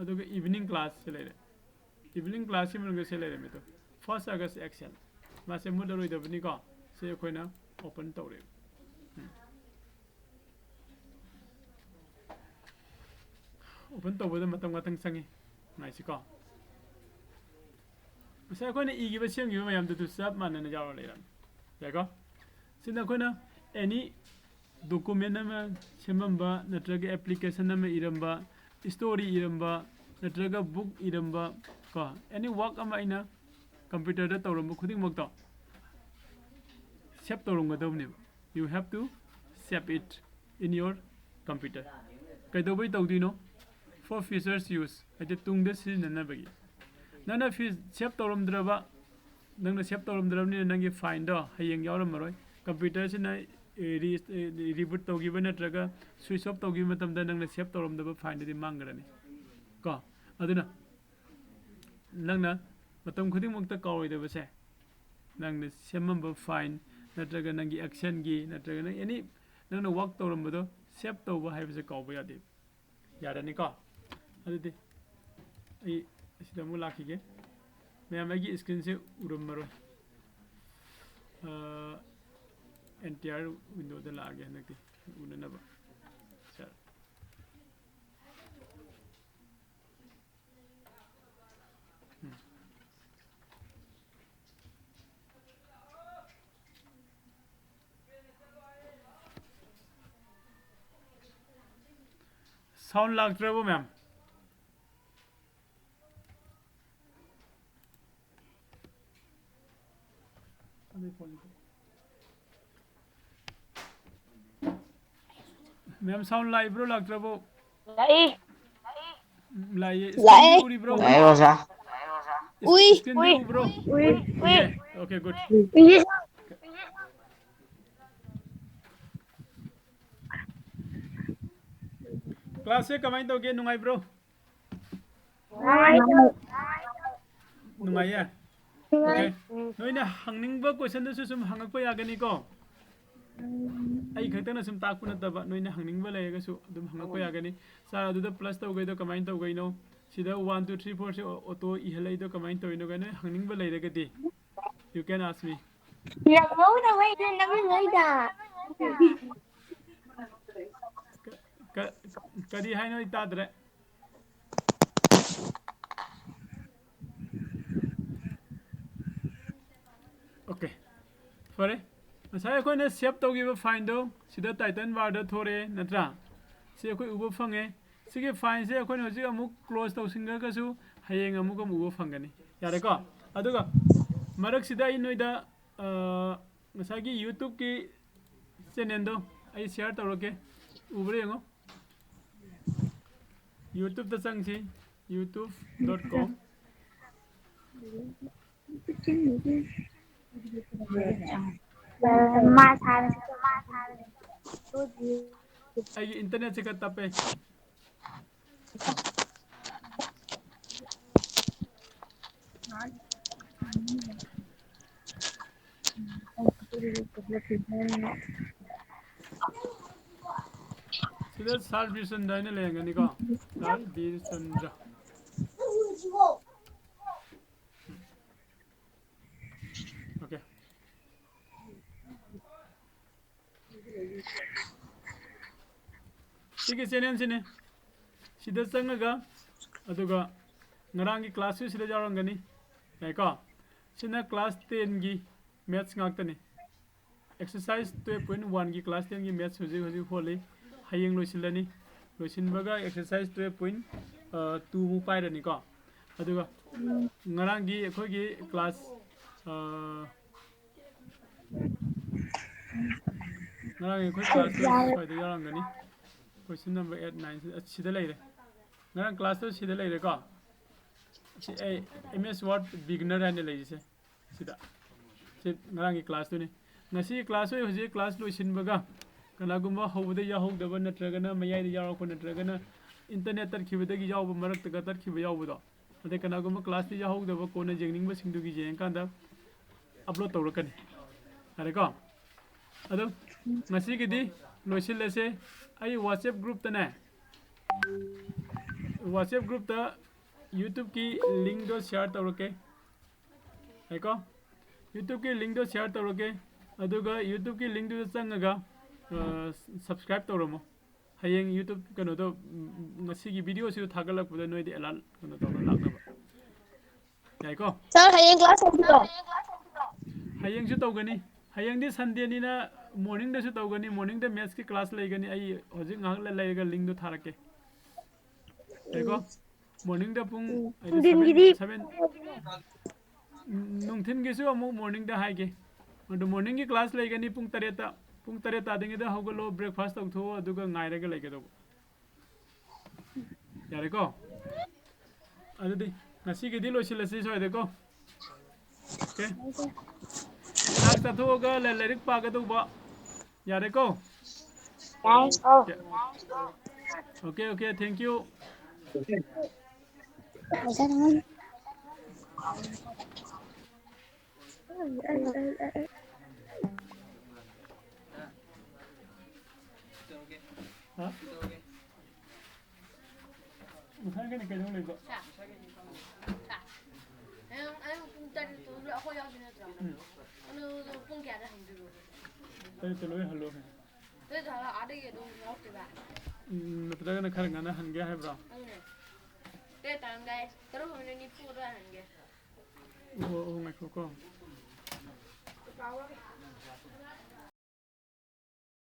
ꯑꯗꯨꯒ ꯏꯚꯤꯅꯤꯡ ꯀ꯭ꯂꯥꯁꯁꯦ ꯂꯩꯔꯦ꯫ ꯏꯚꯤꯅꯤꯡ ꯀ꯭ꯂꯥꯁꯀꯤ ꯃꯅꯨꯡꯗ ꯁꯤ ꯂꯩꯔꯝꯃꯦ꯫ ꯑꯗꯣ ꯐꯥꯔꯁ ꯑꯥꯒꯁ ꯑꯦꯛꯁꯟ, ꯃꯥꯁꯦ ꯃꯨꯠꯂꯔꯣꯏꯗꯕꯅꯤꯀꯣ꯫ ꯁꯤ ꯑꯩꯈꯣꯏꯅ ꯑꯣꯄꯟ ꯇꯧꯔꯦ꯫ ꯎꯝ꯫ ꯑꯣꯄꯟ ꯇꯧꯕꯗ ꯃꯇꯝ ꯈꯛꯇꯪ ꯆꯪꯉꯤ꯫ ꯉꯥꯏꯁꯤꯀꯣ꯫ ꯉꯁꯥꯏ ꯑꯩꯈꯣꯏꯅ ꯏꯈꯤꯕ ꯁꯦꯝꯈꯤꯕ ꯃꯌꯥꯝꯗꯨꯁꯨ ꯆꯞ ꯃꯥꯟꯅꯅ ꯌꯥꯎꯔ ꯂꯩꯔꯝꯃꯤ꯫ ꯌꯥꯏꯀꯣ? ꯁꯤꯅ ꯑꯩꯈꯣꯏꯅ ꯑꯦꯅꯤ ꯗꯣꯀꯨꯃꯦꯟ ꯑꯃ ꯁꯦꯝꯃꯝꯕ, ꯅꯠꯇ꯭ꯔꯒ ꯑꯦꯄ꯭ꯂꯤꯀꯦꯁꯟ ꯑꯃ ꯏꯔꯝꯕ, ꯁ꯭ꯇꯣꯔꯤ ꯏꯔꯝꯕ, ꯅꯠꯇ꯭ꯔꯒ ꯕꯨꯛ ꯏꯔꯝꯕ, ꯀꯣ, ꯑꯦꯅꯤ ꯋꯥꯔꯛ ꯑꯃ ꯑꯩꯅ ꯀꯝꯄ꯭ꯌꯨꯇꯔꯗ ꯇꯧꯔꯝꯕ ꯈꯨꯗꯤꯡꯃꯛꯇꯣ ꯁꯦꯞ ꯇꯧꯔꯝꯒꯗꯕꯅꯦꯕ꯫ You have to save it in your computer. ꯀꯩꯗꯧꯕꯩ ꯇꯧꯗꯣꯏꯅꯣ? For future use, ꯍꯥꯏꯗꯤ ꯇꯨꯡꯗ ꯁꯤꯖꯤꯟꯅꯅꯕꯒꯤ꯫ ꯅꯪꯅ ꯐꯤ-, ꯁꯦꯞ ꯇꯧꯔꯝꯗ꯭ꯔꯕ, ꯅꯪꯅ ꯁꯦꯞ ꯇꯧꯔꯝꯗ꯭ꯔꯕꯅꯤꯅ ꯅꯪꯒꯤ ꯐꯥꯏꯟꯗꯣ ꯍꯌꯦꯡ ꯌꯥꯎꯔꯝꯃꯔꯣꯏ꯫ ꯀꯝꯄ꯭ꯌꯨꯇꯔꯁꯤꯅ, ꯑꯦ, ꯔꯤ-, ꯑꯦ, ꯔꯤꯕꯨꯠ ꯇꯧꯈꯤꯕ ꯅꯠꯇ꯭ꯔꯒ ꯁ꯭ꯋꯤꯆ ꯑꯣꯐ ꯇꯧꯈꯤꯕ ꯃꯇꯝꯗ ꯅꯪꯅ ꯁꯦꯞ ꯇꯧꯔꯝꯗꯕ ꯐꯥꯏꯟꯗꯨꯗꯤ ꯃꯥꯡꯈ꯭ꯔꯅꯤ꯫ ꯀꯣ? ꯑꯗꯨꯅ ꯅꯪꯅ ꯃꯇꯝ ꯈꯨꯗꯤꯡꯃꯛꯇ ꯀꯥꯎꯔꯣꯏꯗꯕꯁꯦ, ꯅꯪꯅ ꯁꯦꯝꯃꯝꯕ ꯐꯥꯏꯟ ꯅꯠꯇ꯭ꯔꯒ ꯅꯪꯒꯤ ꯑꯦꯛꯁꯟꯒꯤ ꯅꯠꯇ꯭ꯔꯒ ꯅꯪ ꯑꯦꯅꯤ ꯅꯪꯅ ꯋꯥꯔꯛ ꯇꯧꯔꯝꯕꯗꯣ ꯁꯦꯞ ꯇꯧꯕ ꯍꯥꯏꯕꯁꯦ ꯀꯥꯎꯕ ꯌꯥꯗꯦ꯫ ꯌꯥꯔꯅꯤꯀꯣ? ꯑꯗꯨꯗꯤ ꯑꯩ ꯑꯁꯤꯗ ꯑꯃꯨꯛ ꯂꯥꯛꯈꯤꯒꯦ꯫ ꯃꯌꯥꯝ ꯑꯩꯒꯤ ꯁ꯭ꯀ꯭ꯔꯤꯟꯁꯦ ꯎꯔꯝꯃꯔꯣꯏ꯫ ꯑꯦꯟ ꯇꯤ ꯑꯥꯔ ꯋꯤꯟꯗꯣꯗ ꯂꯥꯛꯑꯒꯦ ꯍꯟꯗꯛꯇꯤ ꯎꯅꯅꯕ꯫ ꯁꯥꯔ꯫ ꯁꯥꯎꯟ ꯂꯥꯛꯇ꯭ꯔꯕꯣ ꯃꯌꯥꯝ? ꯃꯦꯝ, ꯁꯥꯎꯟ ꯂꯥꯛꯏꯕ꯭ꯔꯣ, ꯂꯥꯛꯇ꯭ꯔꯕꯣ? ꯂꯥꯛꯏ꯫ ꯎꯝ, ꯂꯥꯛꯏꯌꯦ꯫ ꯂꯥꯛꯑꯦ꯫ ꯁ꯭ꯀ꯭ꯔꯤꯟꯗꯤ ꯎꯔꯤꯕ꯭ꯔꯣ? ꯂꯥꯛꯑꯦ, ꯑꯣꯖꯥ꯫ ꯎꯏ꯫ ꯁ꯭ꯀ꯭ꯔꯤꯟꯗꯤ ꯎꯏ꯫ ꯎꯕ꯭ꯔꯣ? ꯎꯏ꯫ ꯎꯏ꯫ ꯎꯏꯌꯦ? Okay, good. ꯎꯏ꯫ ꯀ꯭ꯂꯥꯁꯁꯦ ꯀꯃꯥꯏꯅ ꯇꯧꯒꯦ? ꯅꯨꯡꯉꯥꯏꯕ꯭ꯔꯣ? ꯅꯨꯡꯉꯥꯏꯌꯦ? Okay. ꯅꯣꯏꯅ ꯍꯪꯅꯤꯡꯕ questionꯗꯁꯨ ꯁꯨꯝ ꯍꯪꯉꯛꯄ ꯌꯥꯒꯅꯤꯀꯣ꯫ ꯑꯩ ꯈꯛꯇꯅ ꯁꯨꯝ ꯇꯥꯛꯄ ꯅꯠꯇꯕ, ꯅꯣꯏꯅ ꯍꯪꯅꯤꯡꯕ ꯂꯩꯔꯒꯁꯨ ꯑꯗꯨꯝ ꯍꯪꯉꯛꯄ ꯌꯥꯒꯅꯤ꯫ "Sir, ꯑꯗꯨꯗ plus ꯇꯧꯕꯩꯗꯣ ꯀꯃꯥꯏꯅ ꯇꯧꯕꯩꯅꯣ? ꯁꯤꯗ one, two, three, four ꯁꯤ auto ꯏꯍꯜꯂꯛꯏꯗꯣ ꯀꯃꯥꯏꯅ ꯇꯧꯔꯤꯅꯣ?" ꯀꯥꯏꯅ ꯍꯪꯅꯤꯡꯕ ꯂꯩꯔꯒꯗꯤ, you can ask me. ꯌꯥꯝ ꯉꯧꯅ ꯋꯥꯏꯗ ꯅꯪ ꯉꯩꯗ꯫ ꯀ-, ꯀ-, ꯀꯔꯤ ꯍꯥꯏꯅꯣ? ꯑꯩ ꯇꯥꯗ꯭ꯔꯦ꯫ Okay, ꯐꯔꯦ꯫ ꯉꯁꯥꯏ ꯑꯩꯈꯣꯏꯅ save ꯇꯧꯈꯤꯕ fileꯗꯣ ꯁꯤꯗ title barꯗ ꯊꯣꯔꯛꯑꯦ ꯅꯠꯇ꯭ꯔꯥ? ꯁꯤ ꯑꯩꯈꯣꯏ ꯎꯕ ꯐꯪꯉꯦ꯫ ꯁꯤꯒꯤ fileꯁꯦ ꯑꯩꯈꯣꯏꯅ ꯍꯧꯖꯤꯛ ꯑꯃꯨꯛ close ꯇꯧꯁꯤꯟꯈ꯭ꯔꯒꯁꯨ ꯍꯌꯦꯡ ꯑꯃꯨꯛ ꯑꯃꯨꯛ ꯎꯕ ꯐꯪꯒꯅꯤ꯫ ꯌꯥꯔꯦꯀꯣ? ꯑꯗꯨꯒ ꯃꯔꯛꯁꯤꯗ ꯑꯩ ꯅꯣꯏꯗ, ꯑ, ꯉꯁꯥꯏꯒꯤ YouTubeꯀꯤ channelꯗꯣ ꯑꯩ share ꯇꯧꯔꯛꯀꯦ꯫ ꯎꯕ꯭ꯔꯥ ꯌꯦꯡꯉꯣ꯫ YouTubeꯇ ꯆꯪꯁꯤ꯫ YouTube dot com꯫ ꯃꯥ ꯁꯥꯔꯦ, ꯃꯥ ꯁꯥꯔꯦ꯫ ꯑꯩꯒꯤ internetꯁꯦ ꯈꯔ ꯇꯞꯄꯦ꯫ ꯁꯤꯗ ꯁꯥꯔ ꯕꯤꯔꯆꯟꯗ꯭ꯔ ꯍꯥꯏꯅ ꯂꯩꯔꯝꯒꯅꯤꯀꯣ꯫ ꯁꯥꯔ ꯕꯤꯔꯆꯟꯗ꯭ꯔ꯫ Okay꯫ ꯁꯤꯒꯤ channelꯁꯤꯅꯦ꯫ ꯁꯤꯗ ꯆꯪꯉꯒ, ꯑꯗꯨꯒ ꯉꯔꯥꯡꯒꯤ classꯁꯨ ꯁꯤꯗ ꯌꯥꯎꯔꯝꯒꯅꯤ꯫ ꯌꯥꯏꯀꯣ? ꯁꯤꯅ class tenꯒꯤ maths ꯉꯥꯛꯇꯅꯤ꯫ Exercise twelve point oneꯒꯤ class tenꯒꯤ maths ꯍꯧꯖꯤꯛ ꯍꯧꯖꯤꯛ ꯍꯣꯜꯂꯤ꯫ ꯍꯌꯦꯡ ꯂꯣꯏꯁꯤꯜꯂꯅꯤ꯫ ꯂꯣꯏꯁꯤꯟꯕꯒ exercise twelve point two ꯑꯃꯨꯛ ꯄꯥꯏꯔꯅꯤꯀꯣ꯫ ꯑꯗꯨꯒ ꯉꯔꯥꯡꯒꯤ ꯑꯩꯈꯣꯏꯒꯤ class, ꯑ, ꯉꯔꯥꯡꯒꯤ ꯑꯩꯈꯣꯏ class twelve ꯁ꯭ꯋꯥꯏꯗ ꯌꯥꯎꯔꯝꯒꯅꯤ꯫ Question number eight, nine ꯁꯤꯗ ꯂꯩꯔꯦ꯫ ꯉꯔꯥꯡ class twelve ꯁꯤꯗ ꯂꯩꯔꯦꯀꯣ꯫ ꯁꯤ ꯑꯩ M S Word beginner ꯍꯥꯏꯅ ꯂꯩꯔꯤꯁꯦ꯫ ꯁꯤꯗ꯫ ꯁꯤ ꯉꯔꯥꯡꯒꯤ classꯇꯨꯅꯤ꯫ ꯉꯁꯤꯒꯤ class ꯍꯣꯏ ꯍꯧꯖꯤꯛ class ꯂꯣꯏꯁꯤꯟꯕꯒ ꯀꯅꯥꯒꯨꯝꯕ ꯍꯧꯕꯗ ꯌꯥꯎꯍꯧꯗꯕ ꯅꯠꯇ꯭ꯔꯒꯅ ꯃꯌꯥꯏꯗ ꯌꯥꯎꯔꯛꯄ ꯅꯠꯇ꯭ꯔꯒꯅ ꯏꯟꯇꯔꯅꯦꯠ ꯇꯠꯈꯤꯕꯗꯒꯤ ꯌꯥꯎꯕ, ꯃꯔꯛꯇꯒ ꯇꯠꯈꯤꯕ ꯌꯥꯎꯕꯗꯣ, ꯑꯗꯩ ꯀꯅꯥꯒꯨꯝꯕ ꯀ꯭ꯂꯥꯁꯇ ꯌꯥꯎꯍꯧꯗꯕ ꯀꯣꯟꯅ ꯌꯦꯡꯅꯤꯡꯕꯁꯤꯡꯗꯨꯒꯤ ꯌꯦꯡꯉꯀꯥꯟꯗ ꯑꯞꯂꯣꯗ ꯇꯧꯔꯛꯀꯅꯤ꯫ ꯌꯥꯔꯦꯀꯣ? ꯑꯗꯣ ꯉꯁꯤꯒꯤꯗꯤ ꯂꯣꯏꯁꯤꯜꯂꯁꯦ꯫ ꯑꯩ ꯋꯥꯆꯦꯞ ꯒ꯭ꯔꯨꯞꯇꯅꯦ, ꯋꯥꯆꯦꯞ ꯒ꯭ꯔꯨꯞꯇ YouTubeꯀꯤ ꯂꯤꯡꯗꯣ ꯁꯤꯌꯥꯔ ꯇꯧꯔꯛꯀꯦ꯫ ꯍꯥꯏꯀꯣ? YouTubeꯀꯤ ꯂꯤꯡꯗꯣ ꯁꯤꯌꯥꯔ ꯇꯧꯔꯛꯀꯦ꯫ ꯑꯗꯨꯒ YouTubeꯀꯤ ꯂꯤꯡꯗꯨꯗ ꯆꯪꯉꯒ, ꯑ, ꯁꯕꯁꯀ꯭ꯔꯥꯏꯕ ꯇꯧꯔꯝꯃꯣ꯫ ꯍꯌꯦꯡ YouTube ꯀꯩꯅꯣꯗꯣ, ꯎꯝ, ꯉꯁꯤꯒꯤ ꯚꯤꯗꯤꯑꯣꯁꯤꯗ ꯊꯥꯒꯠꯂꯛꯄꯗ ꯅꯣꯏꯗꯤ ꯑꯦꯂꯥꯔꯠ ꯀꯩꯅꯣ ꯇꯧꯅ ꯂꯥꯛꯅꯕ꯫ ꯌꯥꯏꯀꯣ? ꯁꯥꯔ, ꯍꯌꯦꯡ ꯀ꯭ꯂꯥꯁ ꯇꯧꯕꯤꯔꯣ? ꯍꯌꯦꯡꯁꯨ ꯇꯧꯒꯅꯤ꯫ ꯍꯌꯦꯡꯗꯤ ꯁꯟꯗꯦꯅꯤꯅ ꯃꯣꯔꯅꯤꯡꯗꯁꯨ ꯇꯧꯒꯅꯤ꯫ ꯃꯣꯔꯅꯤꯡꯗ ꯃꯦꯠꯁꯀꯤ ꯀ꯭ꯂꯥꯁ ꯂꯩꯒꯅꯤ꯫ ꯑꯩ ꯍꯧꯖꯤꯛ ꯉꯥꯏꯍꯥꯛ ꯂꯩ-, ꯂꯩꯔꯒ ꯂꯤꯡꯗꯣ ꯊꯥꯔꯛꯀꯦ꯫ ꯌꯥꯏꯀꯣ? ꯎꯝ꯫ ꯃꯣꯔꯅꯤꯡꯗ ꯄꯨꯡ, ꯎꯝ꯫ ꯍꯥꯏꯗꯤ, ꯅꯨꯡꯊꯤꯟꯒꯤꯗꯤ ꯁꯚꯦꯟ, ꯁꯚꯦꯟ, ꯎꯝ, ꯅꯨꯡꯊꯤꯟꯒꯤꯁꯨ ꯑꯃꯨꯛ ꯃꯣꯔꯅꯤꯡꯗ ꯍꯥꯏꯒꯦ꯫ ꯑꯗꯨ ꯃꯣꯔꯅꯤꯡꯒꯤ ꯀ꯭ꯂꯥꯁ ꯂꯩꯒꯅꯤ ꯄꯨꯡ ꯇꯔꯦꯠꯇ꯫ ꯄꯨꯡ ꯇꯔꯦꯠ ꯇꯥꯗ꯭ꯔꯤꯉꯩꯗ ꯍꯧꯒꯠꯂꯣ, ꯕ꯭ꯔꯦꯛꯐꯥꯁ ꯇꯧꯊꯣꯛꯑꯣ, ꯑꯗꯨꯒ ꯉꯥꯏꯔꯒ ꯂꯩꯒꯗꯧꯕ꯫ ꯌꯥꯔꯦꯀꯣ? ꯑꯗꯨꯗꯤ ꯉꯁꯤꯒꯤꯗꯤ ꯂꯣꯏꯁꯤꯜꯂꯁꯤ ꯁ꯭ꯋꯥꯏꯗꯀꯣ꯫ ꯑꯣꯀꯦ꯫ ꯆꯥꯛ ꯆꯥꯊꯣꯛꯑꯒ ꯂ-, ꯂꯥꯏꯔꯤꯛ ꯄꯥꯒꯗꯧꯕ꯫ ꯌꯥꯔꯦꯀꯣ? ꯌꯥꯏ꯫ ꯑꯧ꯫ Okay, okay, thank you꯫ ꯍꯥ? ꯉꯁꯥꯏ ꯀꯩꯅꯣ, ꯀꯩꯅꯣ ꯂꯩꯕ? ꯁꯥ, ꯁꯥ, ꯑꯌꯨꯛ, ꯑꯌꯨꯛ ꯄꯨꯡ ꯇꯔꯦꯠꯇ ꯑꯩꯈꯣꯏ ꯌꯥꯎꯗꯣꯏ ꯅꯠꯇ꯭ꯔꯣ? ꯎꯝ꯫ ꯑꯗꯨ ꯄꯨꯡ ꯀꯌꯥꯗ ꯍꯟꯗꯣꯏꯕ? ꯇꯔꯦꯠꯇ ꯂꯣꯏ ꯍꯜꯂꯣ ꯀꯩꯅꯣ꯫ ꯇꯔꯦꯠꯇ ꯍꯜꯂ ꯑꯥꯗꯒꯤ ꯑꯗꯨꯝ ꯌꯥꯎꯔꯛꯇꯣꯏꯕ? ꯎꯝ, ꯅꯠꯇ꯭ꯔꯒꯅ ꯈꯔ ꯉꯟꯅ ꯍꯟꯒꯦ ꯍꯥꯏꯕ꯭ꯔꯣ? ꯑꯗꯨꯅꯦ꯫ ꯇꯔꯦꯠ ꯇꯥꯔꯝꯗꯥꯏ, ꯇꯔꯨꯛ ꯍꯟꯕ ꯅꯤꯐꯨ ꯑꯗꯨꯋꯥꯏ ꯍꯟꯒꯦ꯫ ꯑꯣ, ꯑꯣ, ꯉꯥꯏꯈꯣꯀꯣ꯫